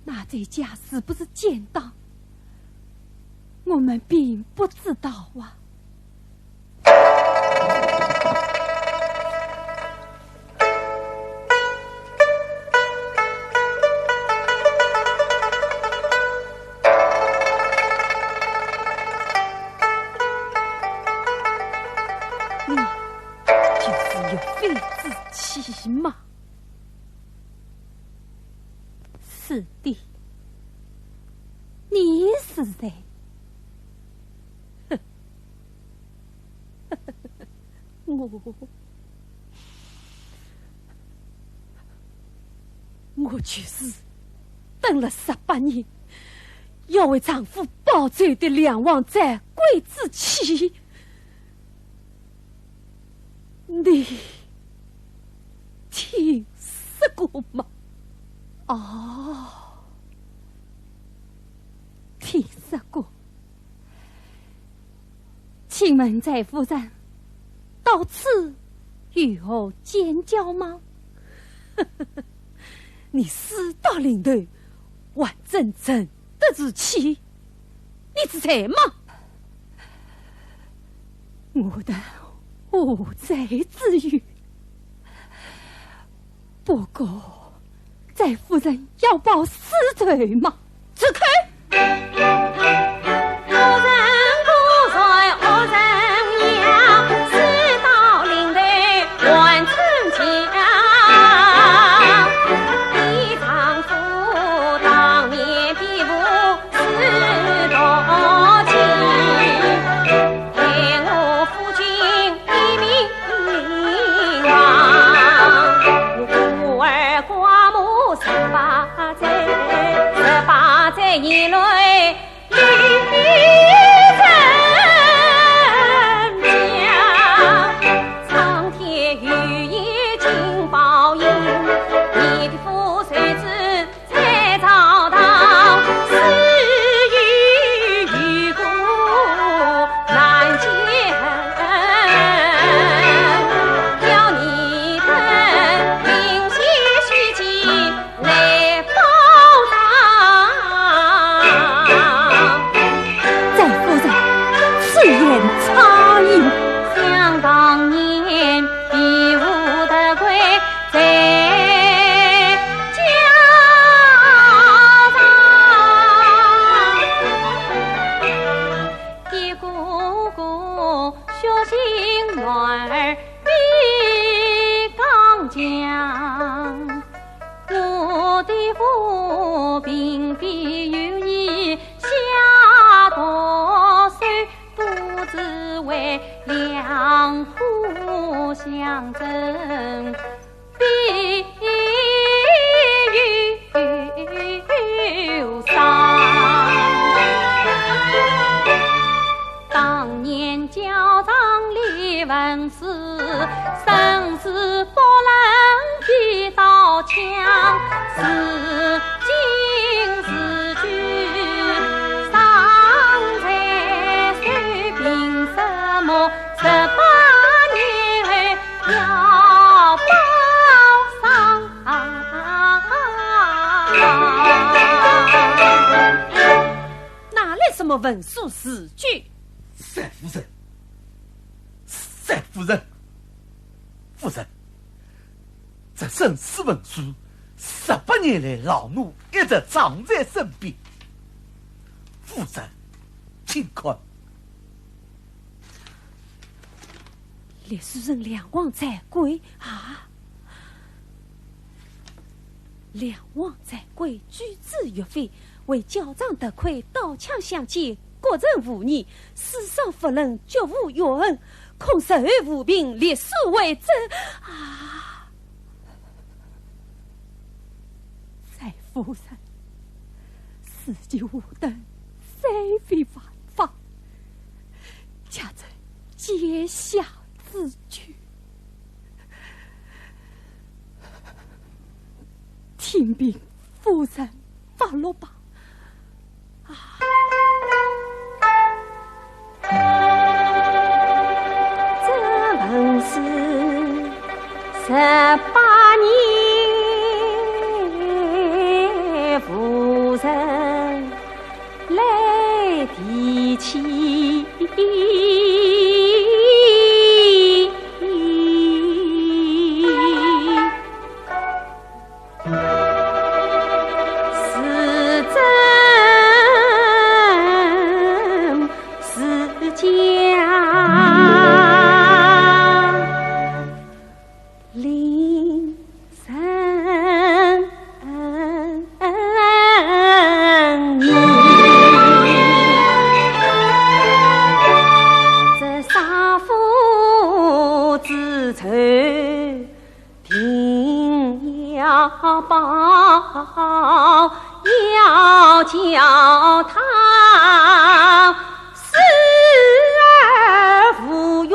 那仇家是不是奸党？我们并不知道啊。妃之妻吗？是的，你是谁？哼，我，我就是等了十八年，要为丈夫报仇的梁王翟贵之妻。 你听说过吗？哦，听说过。请问翟夫人，到此有何见教吗？你死到临头，还真正得是妻？ 你是谁吗？我的无罪之语。不过，翟夫人要报私仇吗？住口！夫人不在，何人要？死到临头还称家。你丈夫当年比武 是多情，待我夫君一命亡。我孤儿寡母十八载，十八载以内，你人家。苍天有眼金包银，你的父谁知 在朝堂，死于幽谷难见，要你等灵犀系剑来报仇。翟夫人，此言差矣。想当年 比武得魁在家上，一个个血性男儿比刚强。我的父并非有意下毒手， 不知为两虎相争，必有伤。当年校场李文素，生死不忍比刀枪，是 今是去，伤在手，凭什么十八年后要报上？哪来什么文书字据？翟夫人，翟夫人，夫人， 这生死文书，十八年来老奴一直藏在身边。夫人，请看。历史人梁王翟贵啊！梁王翟贵举子岳飞，为校场得魁，刀枪相见，国人无疑，世上不能绝无冤魂， 恐日后无凭，历史为证啊！翟夫人，事情无端，虽非犯法，恰值阶下之句。听凭夫人发落吧。 啊，这文书十八年无人来提起。 是真是假？令人迷。这杀父之仇定要报，要叫他死而无怨。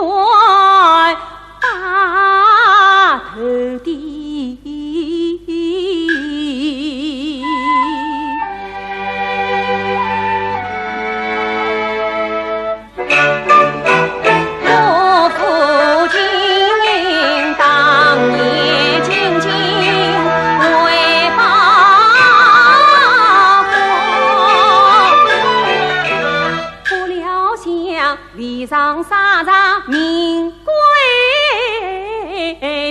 大头的。我父亲当年进京为报国，不料想未尝杀着明 关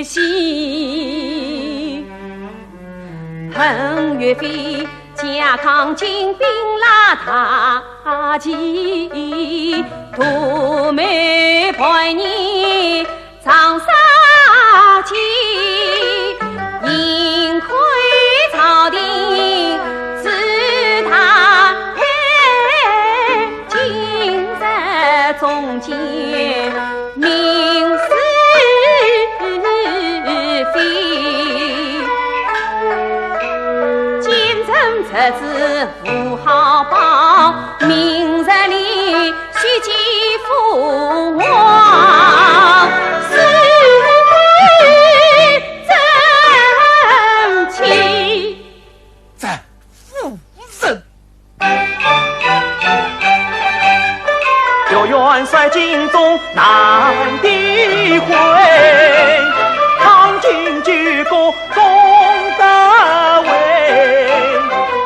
系。恨岳飞架抗金兵拉大旗，图谋叛逆长沙计，幸亏朝廷知他 今日中间明是非，奸臣贼子无好报，明日里血祭父王，是非正气。 夫人。有元帅尽忠难抵回，抗金救国功德为。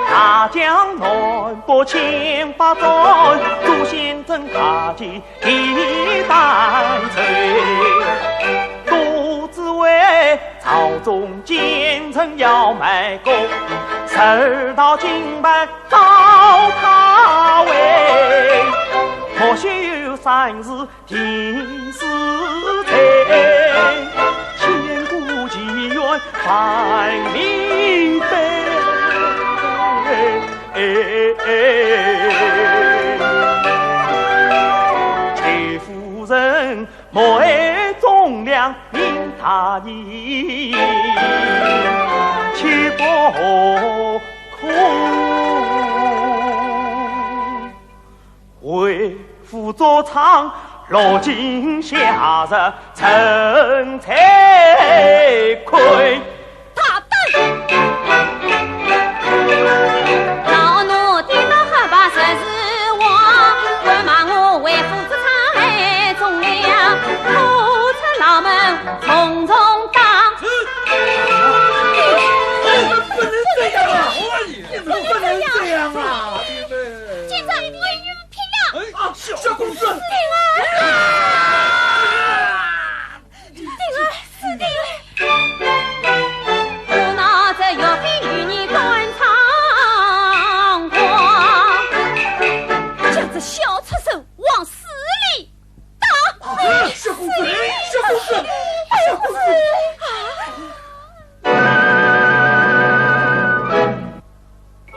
大江南北千百转，朱仙镇大计 一旦成，都只为朝中奸臣要卖国，直到今晚告他回。莫修善事定是罪，千古奇冤翻明碑。 哎，哎，哎，夫人，莫爱忠良命大义，切不可。为父作伥，落井下石， 臣惭愧。大胆！老奴的那黑白十字王，敢骂我为父作伥害忠良，可出牢门重重打。不能这样啊！你们不能这样啊！你们。今朝我有 哎，啊，小，小公子。定儿！定儿，死定了！我拿这岳飞与你断肠光，将这小畜生往死里打！啊，小公子，小公子，小公子。啊！ 啊！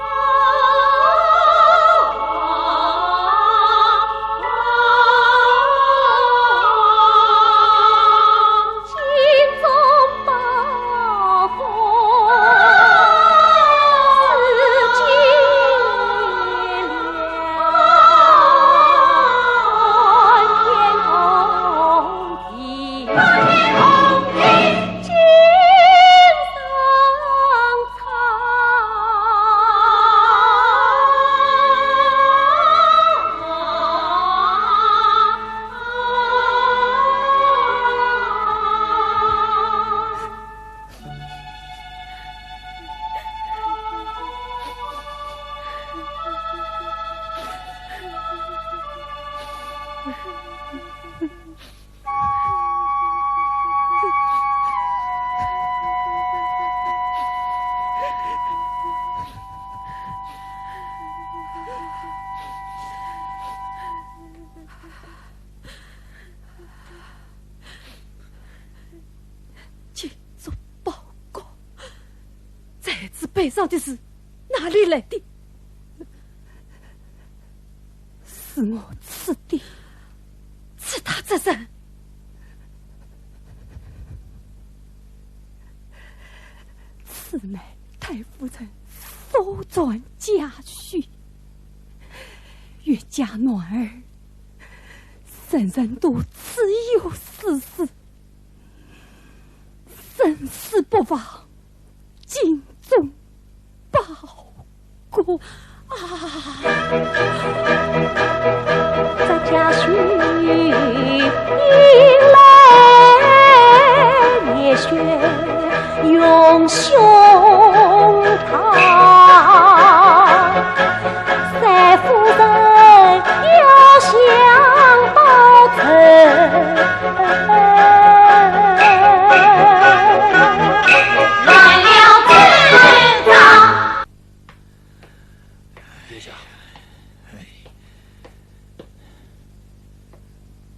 悲伤的事哪里来的？是我自己，自他责人。此乃太夫人所传家训，岳家男儿，人人都自有私事，生死不忘，尽忠报国啊！这家书一来，热血涌胸膛。 三夫人要想报仇，乱了阵仗。殿下，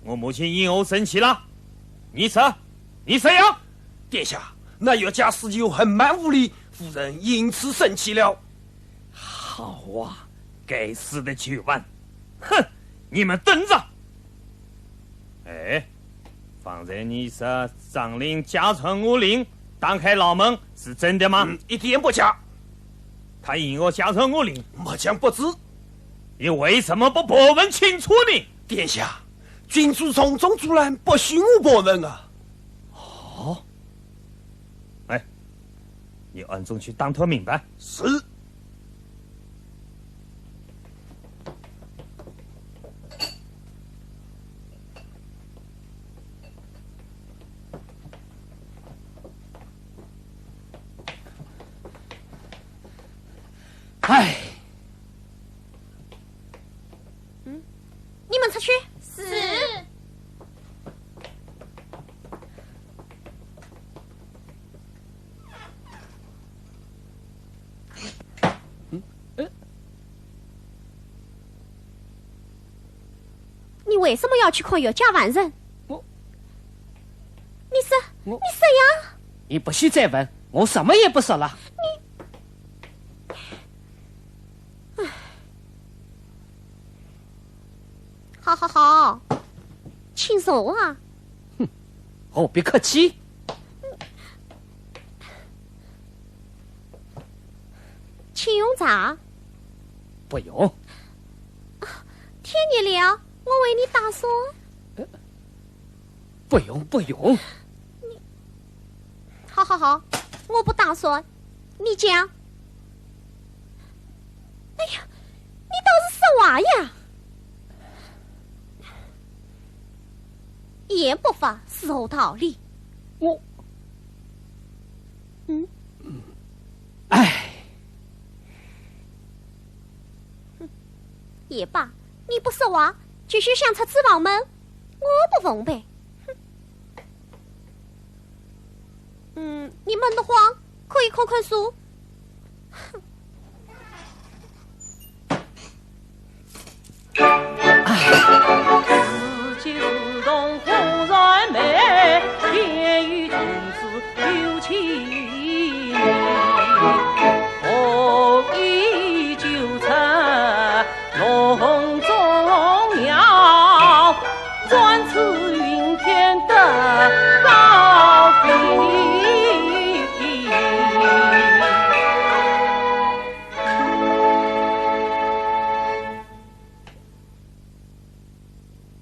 我母亲因何生气了？你说，你说呀！殿下，那岳家四舅很蛮无礼，夫人因此生气了。 好啊，该死的酒贩！哼，你们等着！哎，方才你说张林假传我令，打开牢门，是真的吗？嗯，一点不假。他因何假传我令？末将不知。你为什么不盘问清楚呢？殿下，君主重重阻拦，不许我盘问啊。哦，哎，你暗中去打探明白。是。 唉。嗯，你们出去。是。 你为什么要去看岳家犯人？我，你说，我，你说呀！你不许再问，我什么也不说了。你，唉。 好好好，请坐啊。哼，何必客气？请用茶。不用。啊，天热了，我为你打伞。呃， 不用，不用。你，好好好，我不打算。你讲。哎呀，你倒是说话呀！一言不发是何道理？我，嗯？唉。哼，也罢，你不说话，继续想出子房门，我不奉陪。哼。 嗯，你闷得慌，可以看看书。哼。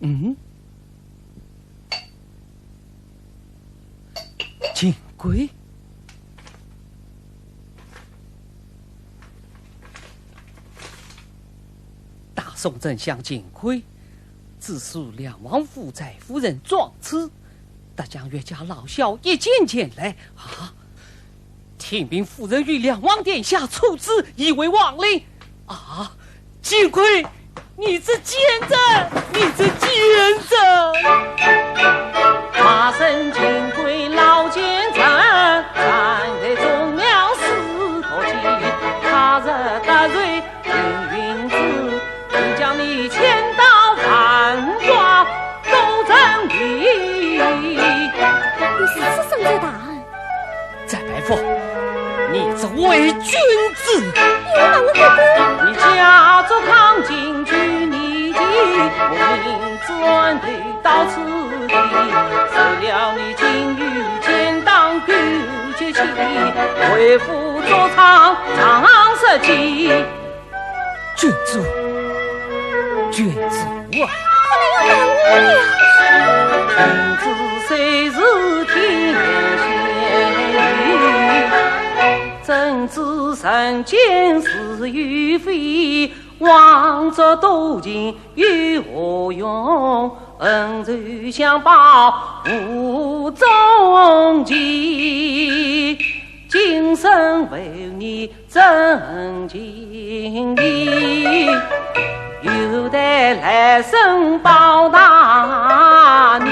嗯？金龟？ 大宋丞相金龟，自述梁王父在夫人撞车，得将岳家老小一径前来。啊，听凭夫人与梁王殿下处置，以为王令。啊，金龟，你这贱人，你这贱人！骂声金龟老奸臣，站在众僚四个间，他日得罪 幸运子，就将你千刀万剐都成立。你如此深仇大恨？翟伯父，你这伪君子！你要打我哥哥？你假作抗金九年前，我命转头到此地，受了你金玉钱当勾结起，为父作歹，仗势欺。 君主，君主啊！快来要打我了！君主虽是天下英雄，怎知人间是与非？枉作多情有何用？恩仇相报无踪迹。今生为你 真情义，有待来生报答你。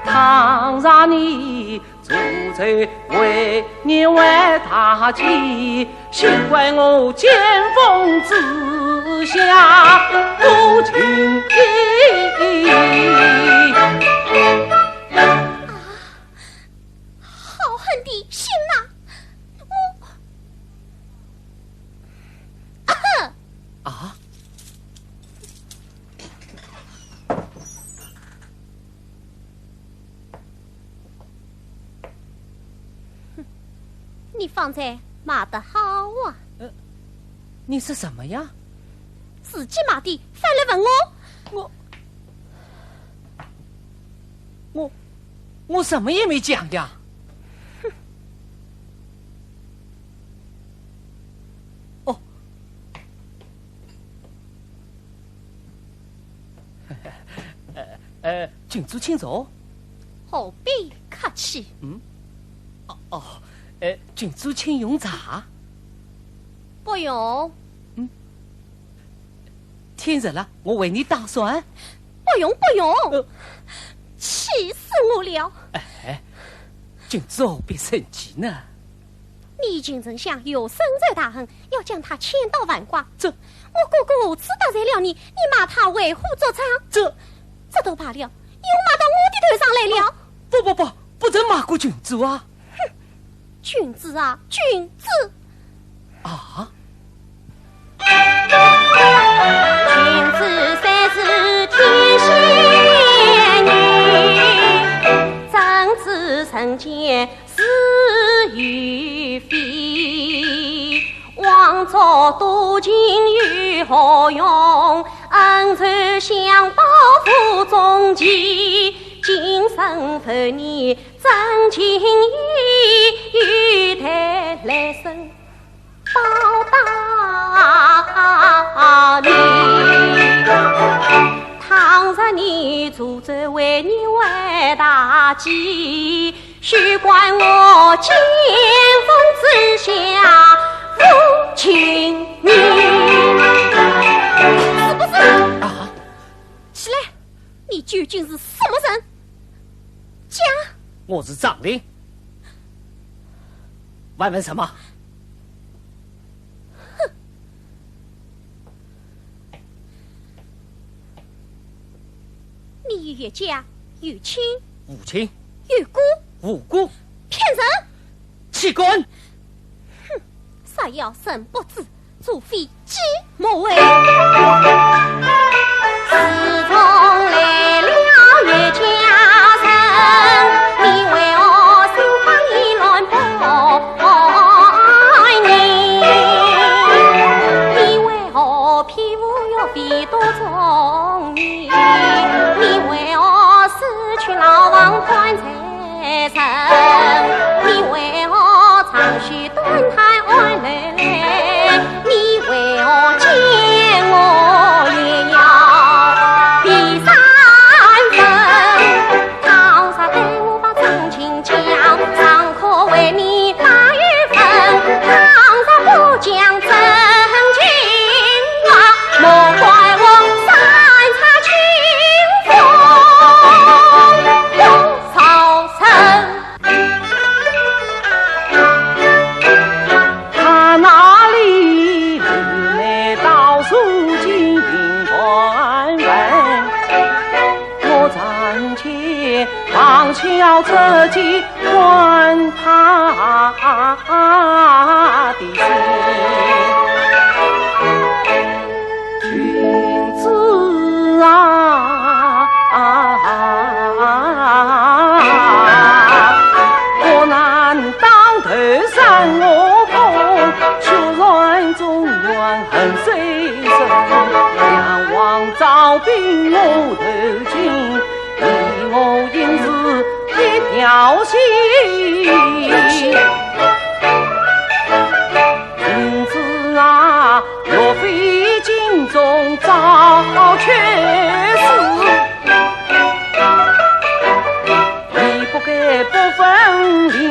倘若你助纣为虐为大计，休怪我见风之下多情义。好狠的心呐！我，啊？你方才骂得好啊！呃，你说什么呀？自己骂的，反来问我？我，我，我什么也没讲呀。哼。哦。呃，呃，君主请坐。何必客气？嗯？哦，哦，呃，君主请用茶。不用。嗯？ 天热了，我为你打伞。不用，不用。呃。气死我了！哎，君主何必生气呢？你秦丞相有深仇大恨，要将他千刀万剐。这，我哥哥何止得罪了你，你骂他为虎作伥。这，这都罢了，又骂到我的头上来了。不，不，不，不准骂过君主啊！哼，君子啊，君子！ 啊？君子虽是天仙人，怎知人间是与非？枉作多情有何用？恩仇相报无踪迹。今生为你 真情义，有待来生报答你。倘若你助纣为虐为大计，休怪我见风之下无情义。是不是？啊？起来！ 你究竟是什么人？讲！我是张林。还问什么？哼！你与岳家有亲？无亲。有故？无故。骗人！ 岂敢！哼，若要人不知，除非己莫为。自从来了岳家人，你为何心慌意乱不安宁？你为何譬如玉飞多中年？你为何失去老王断在 人，你为何长吁短叹哀来来？你为何见我也要闭三分？倘若待我把真情讲，尚可为你打一分；倘若不讲真情啊，莫怪我三尺清风不 招生。他那里妹妹倒数金银万万，我暂且旁敲侧击观他啊的心。君子啊，我难当头上我峰，却然中原恨水深。梁王招兵我投进， 你我应是一条心。君子啊，若非尽忠早却死，你不该不分良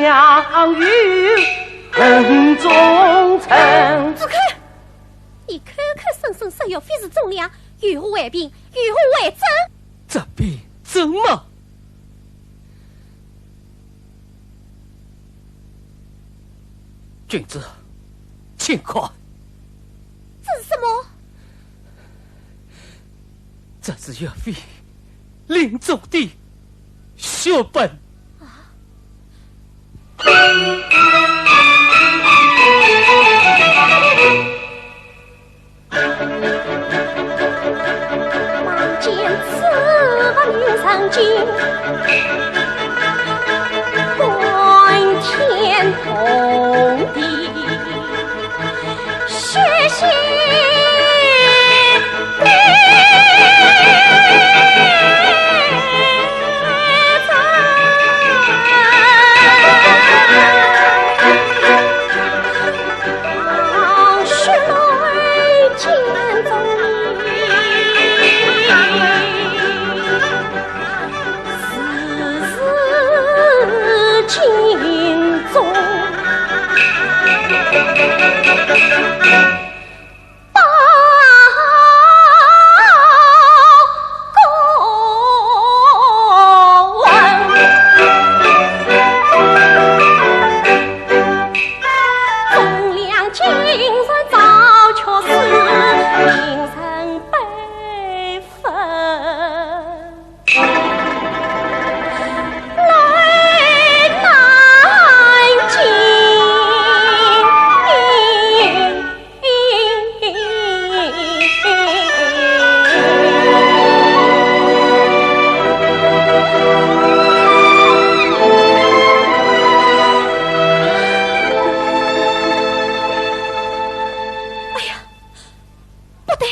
与恨忠臣。住口！你口口声声说岳飞是忠良，有何为凭？有何为证？这凭怎么？ 君子，请看。这是什么？这是岳飞临终的血本。啊！ 望见此物名上金，冠天铜地，血洗的。哎呀，不对！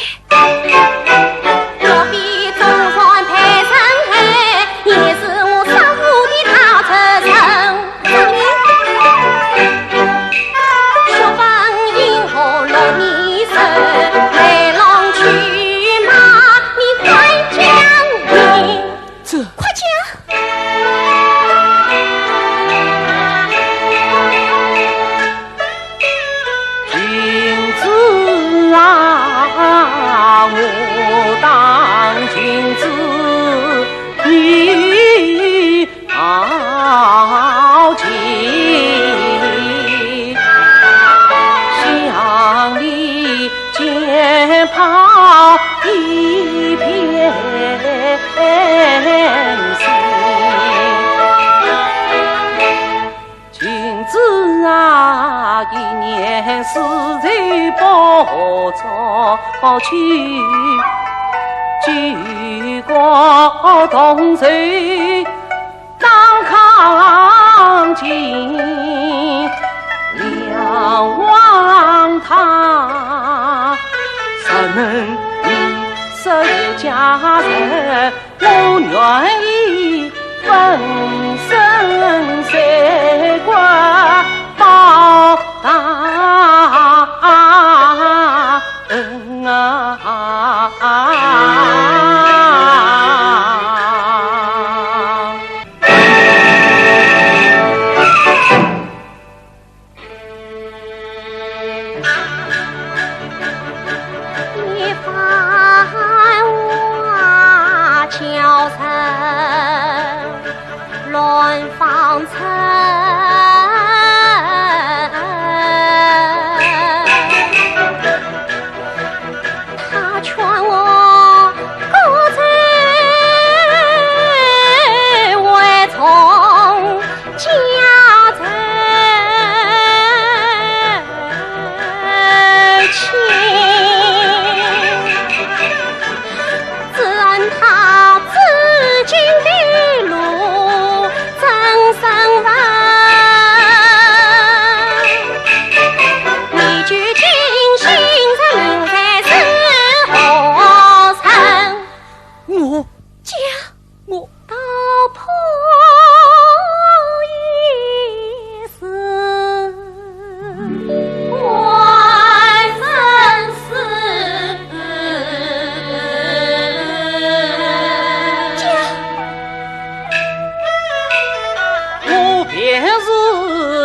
这……快讲！ 君子啊，我当君子，你好计。想你箭炮一片心。 君子啊，一年四季不作去，举国同仇当抗秦。梁王他若能以身家人， 我愿以粉身碎骨报答恩啊！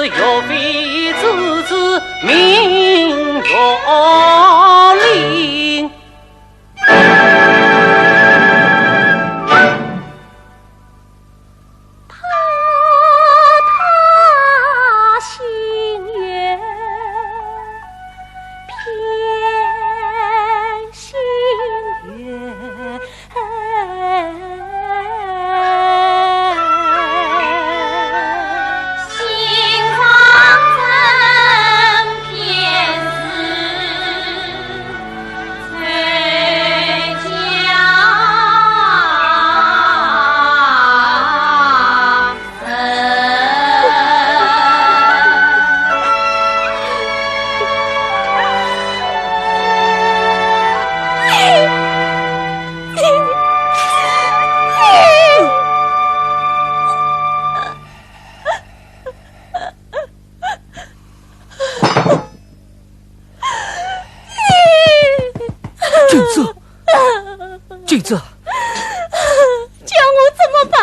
岳飞之子明月令。他他心愿，偏心愿。 君子，君子，叫我怎么办？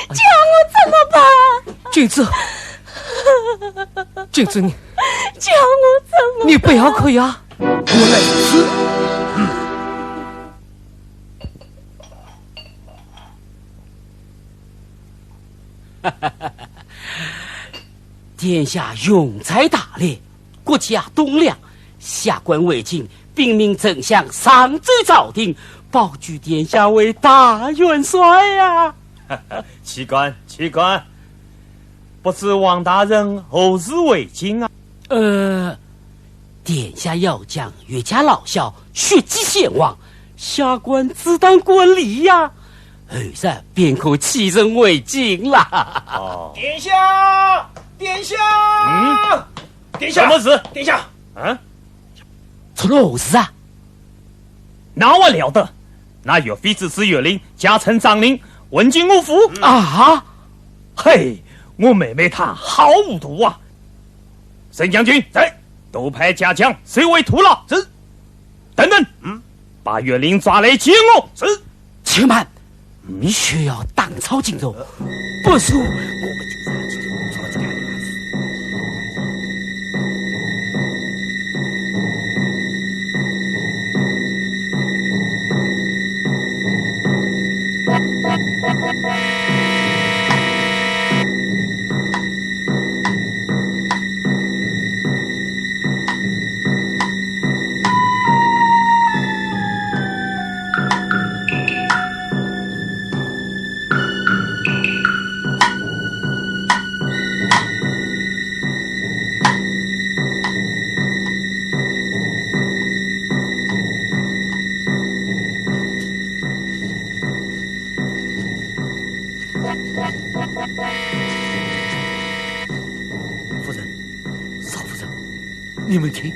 叫我怎么办？君子，君子，你，叫我怎么办？你不要哭呀。我来吃。 殿下雄才大略，国家栋梁，下官魏晋禀明丞相，上奏朝廷，保举殿下为大元帅呀。弃官，弃官，不知王大人何时回京啊？呃， 殿下要将岳家老小血祭先王，下官自当观礼呀，后日便可启程回京啦。哦。殿下，殿下，嗯？殿下，什么事？殿下，嗯？出了何事啊？那我了得，那岳飞之子岳林，加称张林，混进我府。啊？嘿，我妹妹她好糊涂啊！ 沈将军，在。都派家将，随回土牢。是。等等，嗯。把岳林抓来见我。是。且慢，嗯？需要打草惊蛇，呃。不如我们就上去捉捉看。夫人，少夫人，你们听。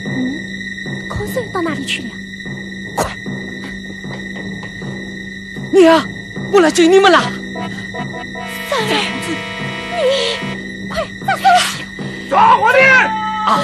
嗯，孔雀到哪里去了？快！娘，我来救你们啦！三儿，你快放开我！抓活的！啊哈！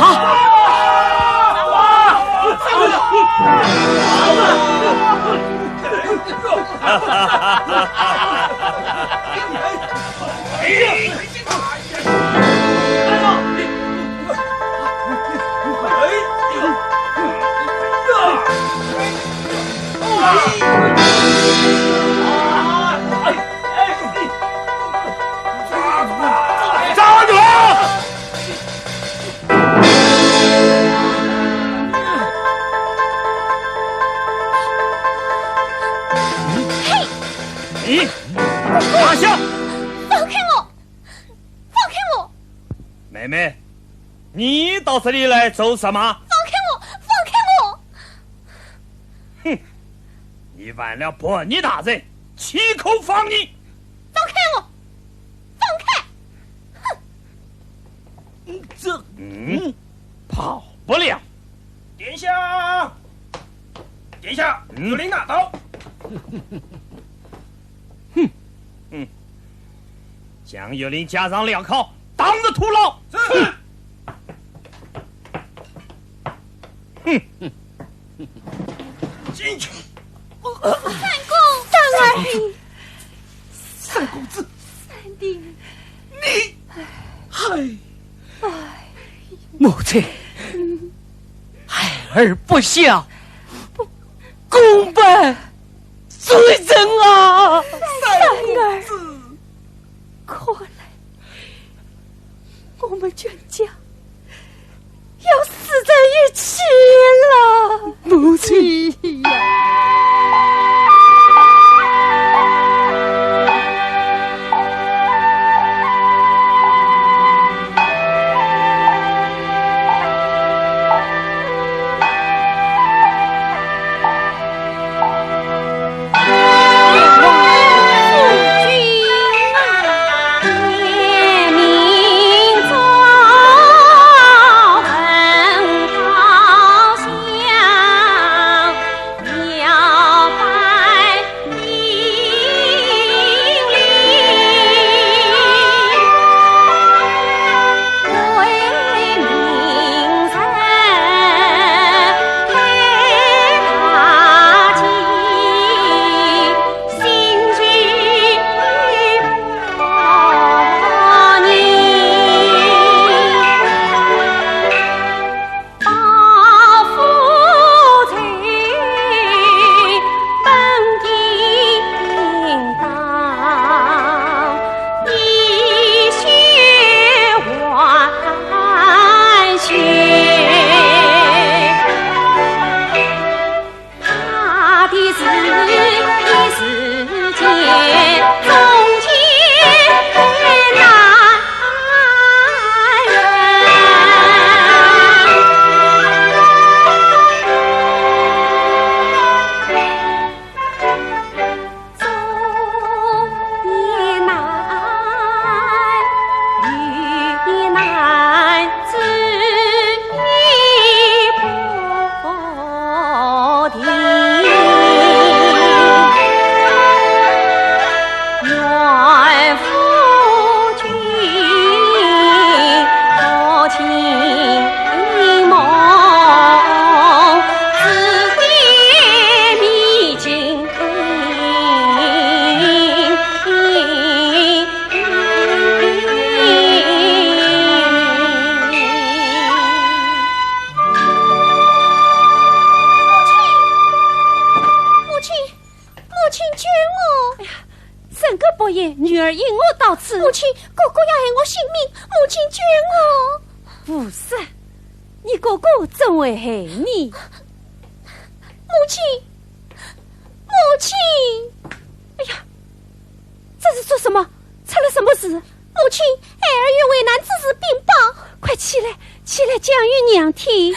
抓住！嘿！你拿下！放开我！ 放开我！妹妹，你到这里来做什么？放开我！放开我！哼，你犯了叛逆大罪，岂可放你！放开我！放开！哼！这……嗯，跑不了。殿下，殿下，嗯？有人拿刀。哼，嗯。将岳林加上镣铐，打入土牢。是。哼！进去。三公，三儿。三公子。三弟。你，哎。哎。母亲，孩儿不孝，公办罪人啊！三儿。 看来我们全家要死在一起了。母亲呀！母亲，母亲，救我！哎呀，怎个不言，女儿引我到此。母亲，哥哥要害我性命，母亲救我！胡说！你哥哥怎会害你？母亲，母亲！哎呀，这是做什么？出了什么事？母亲，孩儿有危难之事禀报。快起来，起来讲与娘听。 娘。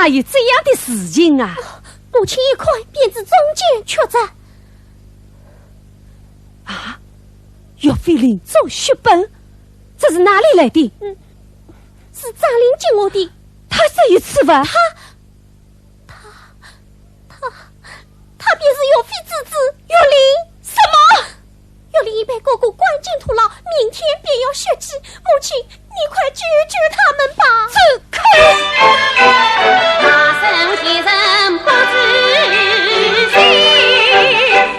有这样的事情啊？母亲一看，便知中间缺着。啊，岳飞临终血本，这是哪里来的？嗯，是张林给我的。他是一次吧？他，他，他，他便是岳飞之子岳林。什么？岳林已被哥哥关进土牢，明天便要血祭。母亲，你快救救他们吧！走开！大圣仙人不知心，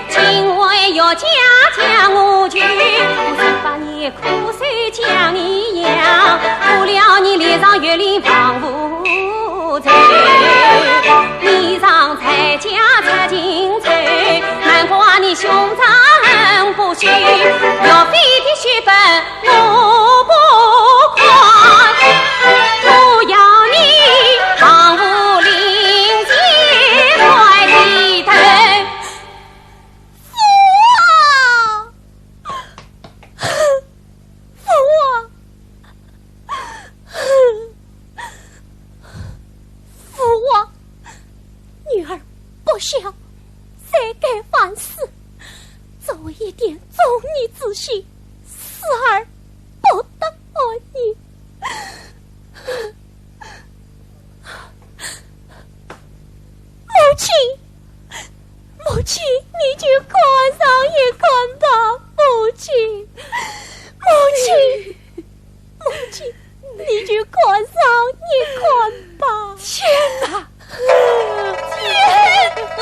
今为岳家将我救，我十八年苦守江泥阳，苦了你脸上月里望无 愁。你常在家出惊愁，难怪你胸肠不虚。岳飞的血本我不看，我要你望武林前快低头。父王！ 父王，父王，女儿不孝，罪该万死，作为一点忠义之心，死而不得安宁。 母亲，母亲，你就看上一看吧，母亲，母亲，母亲，你就看上一看吧。天哪！天哪！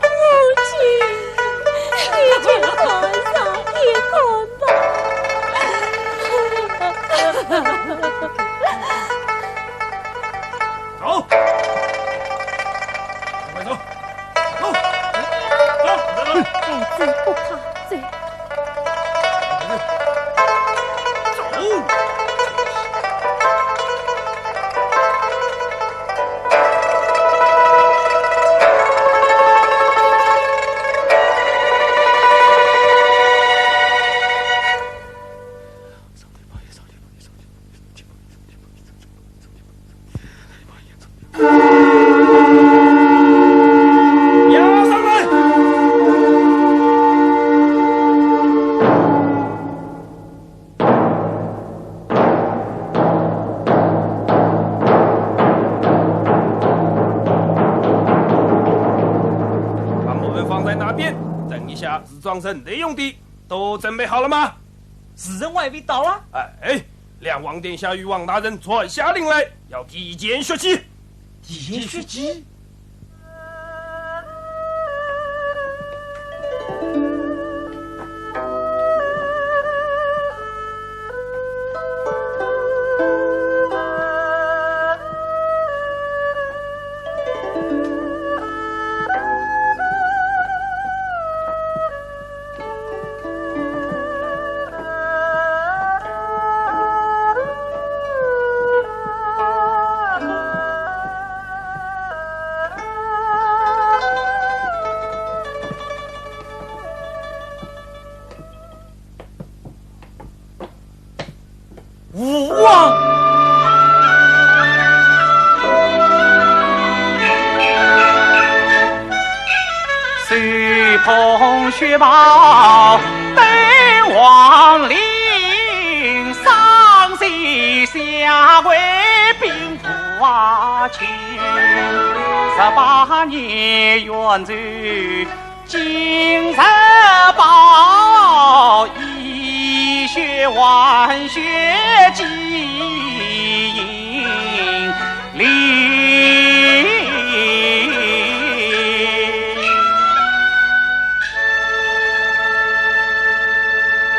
母亲，你就看上一看吧。 走，快走，走，走，走，走。孩子不怕，走。走。押上来！把木盆放在那边，等一下是装人的用的，都准备好了吗？ 时辰还未到啊？哎，梁王殿下与王大人传下令来，要提前血祭。提前血祭？ 父王！手捧血宝登王陵，双膝下跪禀父亲，十八年冤仇 今日报，以血还血祭灵。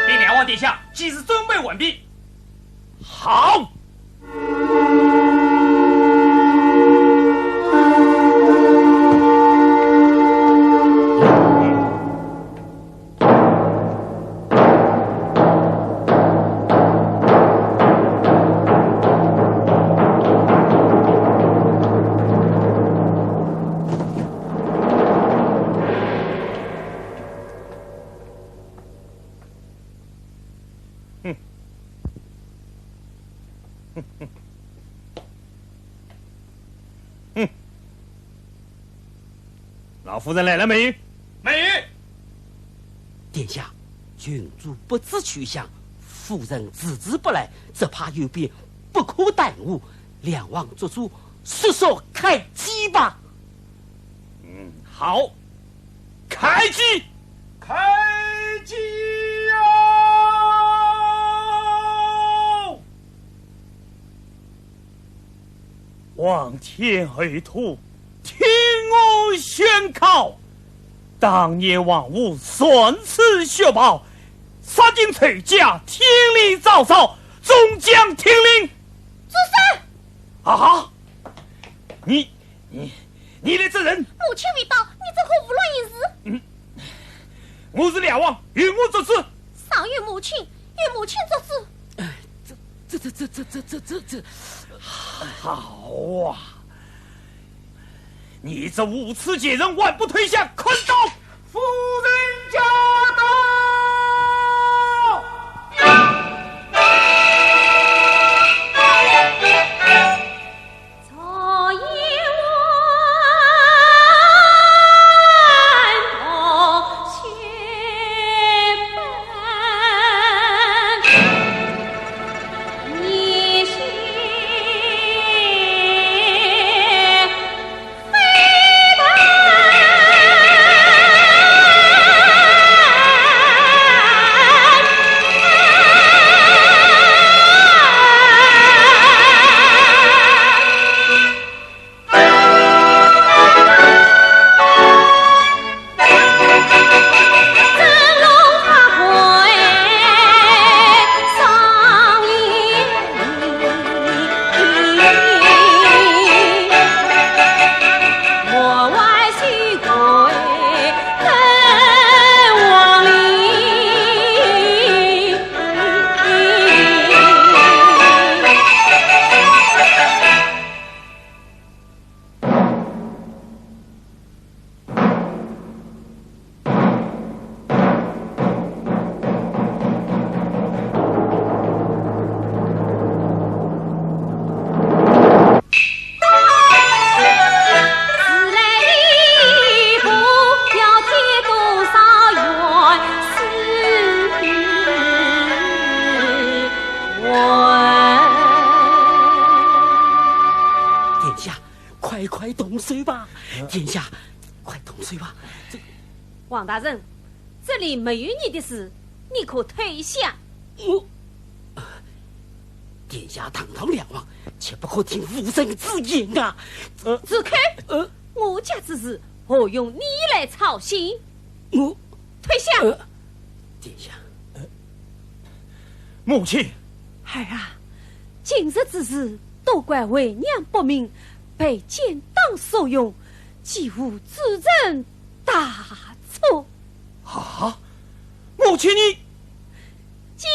禀梁王殿下，祭祀准备完毕。 好。老夫人来了没有？没有。殿下，郡主不知去向，夫人迟迟不来，只怕有变，不可耽误。梁王做主，速速开启吧。嗯，好，开启。开启哟！ 皇天厚土，听我宣告。当年王母传此血报，杀尽仇家，天理昭昭，众将听令。住手！啊！你，你，你来这人！母亲未到，你怎可胡乱行事？嗯，我是梁王，由我做主。上有母亲，由母亲做主。哎，这，这，这，这，这，这，这，这，好啊！你这无耻贱人，还不退下！看招！夫人驾到！殿下，快快动手吧！殿下，快动手吧！这……王大人，这里没有你的事，你可退下。我……殿下堂堂梁王，切不可听无人之言啊！呃，住口！呃，我家之事，何用你来操心？我……退下！呃，殿下……呃，母亲！孩儿啊，今日之事，都怪为娘不明，被奸党所用，几乎铸成大错。啊，母亲你……将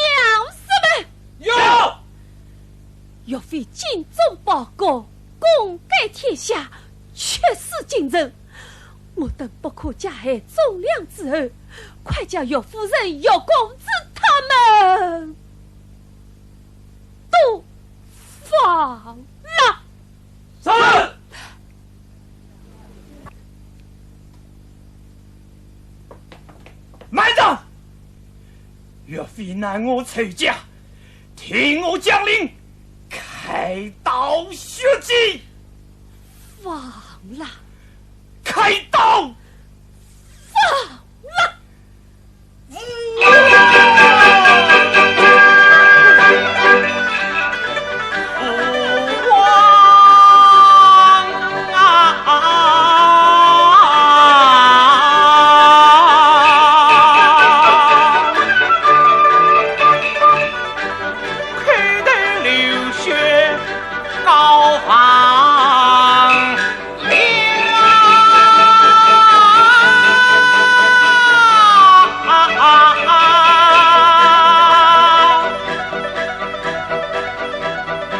士们！有！岳飞精忠报国，功盖天下，气死京城。我等不可加害忠良之后，快将岳夫人、岳公子他们都放了。是。 慢着！岳飞难我仇家，听我将令，开刀血祭！放了！开刀！放了！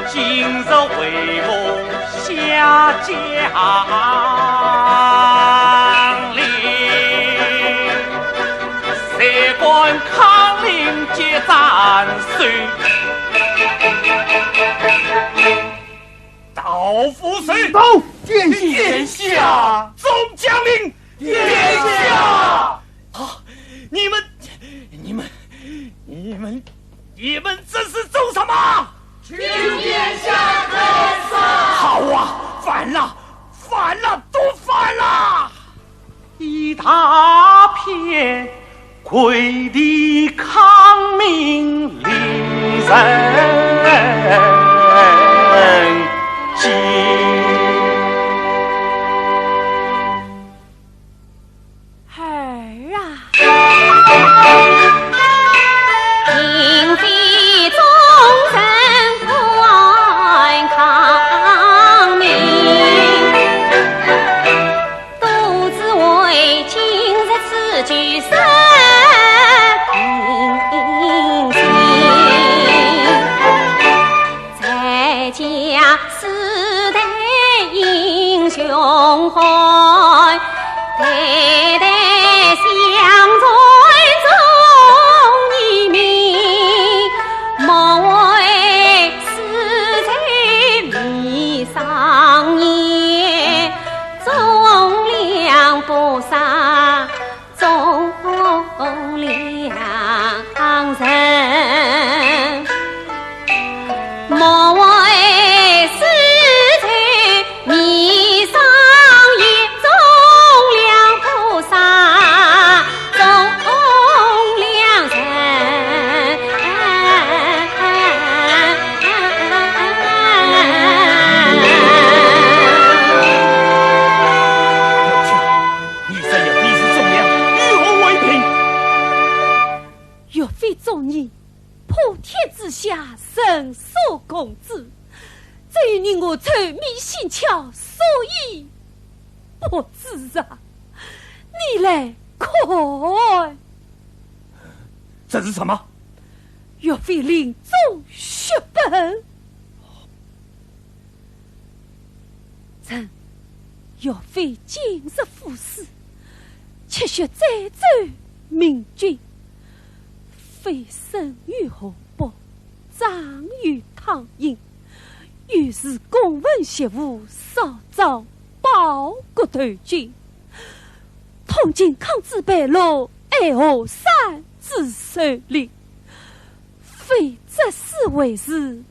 今日为我下将令，谁敢抗令接斩首。刀斧手！到！殿下！殿下！众将令，殿下！啊，你们，你们，你们，你们这是做什么？请殿下开赏。好啊，反了，反了，都反了！一大片跪地抗命令人惊。儿啊！并非众人敢抗命，都只为今日此举失民心。 在家世代英雄汉，代代相传忠义名。莫为世人迷上念，忠良不杀 忠良人，莫为世人迷上念，忠良不杀忠良人。 你说岳飞是忠良，与我为凭。岳飞忠义，普天之下，人所共知。只有你我仇眉心窍，所以不知啊。你来看。这是什么？岳飞临终血本。 臣，岳飞今日赴死，泣血载舟明君。飞身于河北，葬于汤阴。御史公文学武，少壮报国投军。痛经抗旨被斬，爱河山之首领。 非这死为是，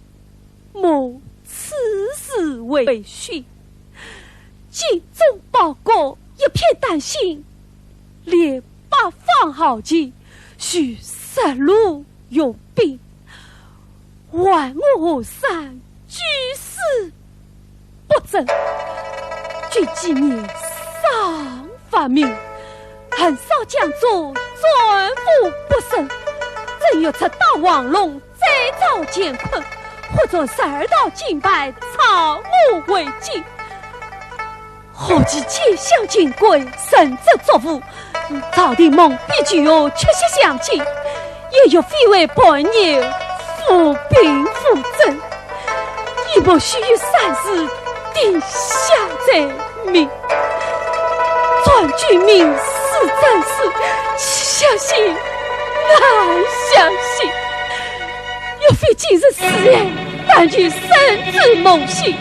莫此死为休。精忠报国，一片丹心，练八方豪杰，须杀戮用兵，还我河山，居死 不争。君既然丧伐明，横扫疆场，战无不胜，怎又直捣黄龙，再造乾坤，或者十二道金牌，草木为巾？何其奸相秦桧，神之作父，朝廷蒙蔽巨贼，却血相侵，也有非为叛逆，负兵负政。 一谋须有三思，定下罪名。传君命，死朕死，岂相信，难相信。岳飞今日死也，但求圣旨梦醒，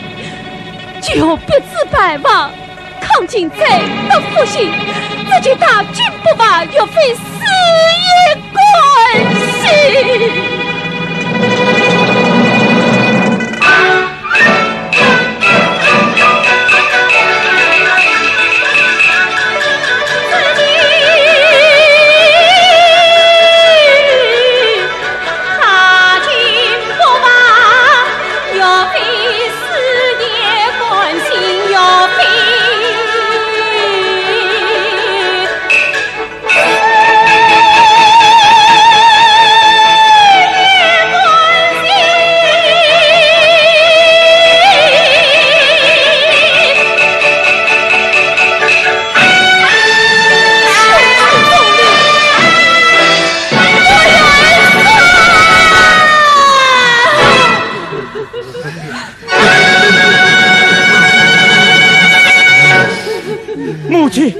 救我必子败亡，抗金再得复兴，这就大军不发，岳飞死也 甘心。母亲，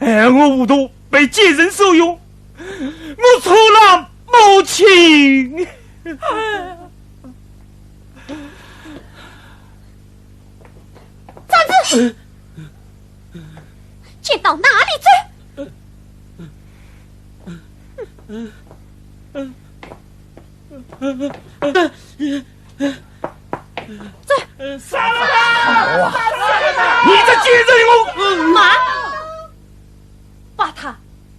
哎，我糊涂， 被奸人所用，我错了，母亲。站住！贱到哪里去？走。杀了他！你这贱人，我……慢，把他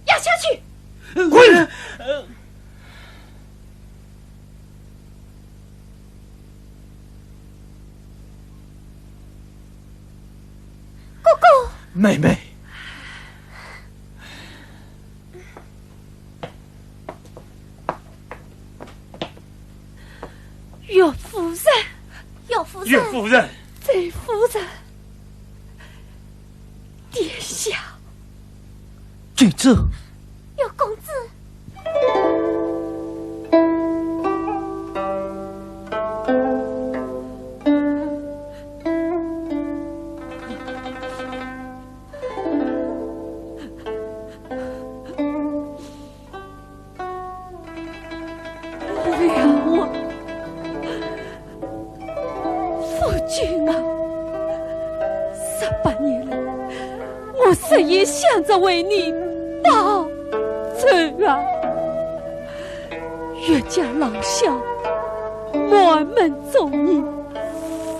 押下去。滚！哥哥。妹妹。岳夫人。岳夫人。岳夫人。周夫人。殿下。 郡主。岳公子。梁王。 夫君啊，十八年来，我日夜想着为你报仇啊。岳家老小，满门忠义，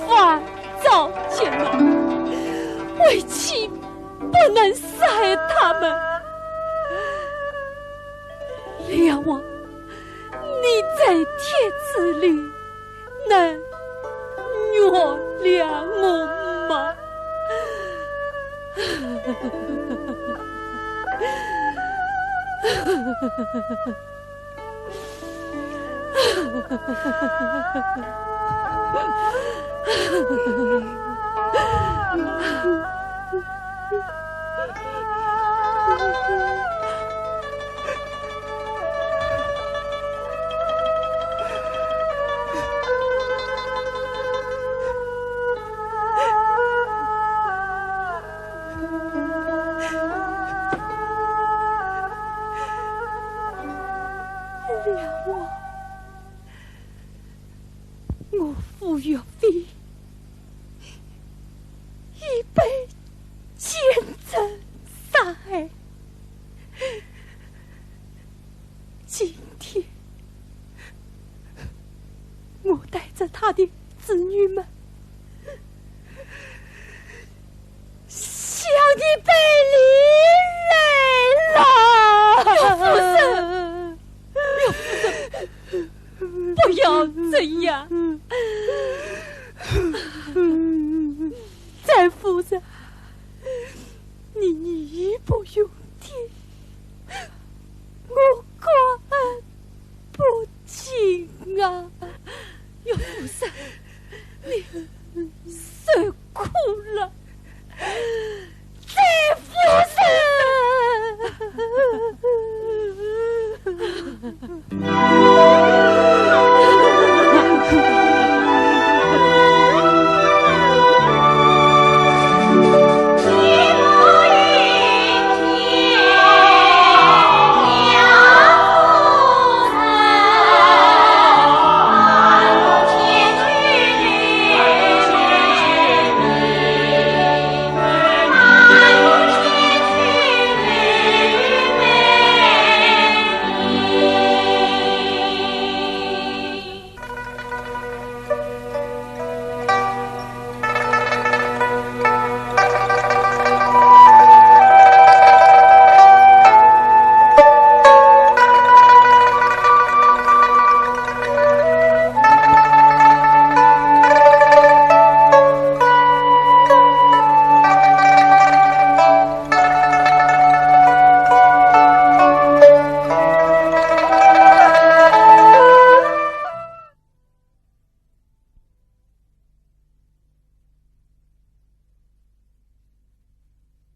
反遭劫难，为妻不能杀害他们。梁王，你在天子里 能原谅我吗？梁王，我傅若飞 已被奸臣杀害。今天，我带着他的子女们，向你赔礼来了。岳夫人，岳夫人，不要这样。 周夫人，你义不容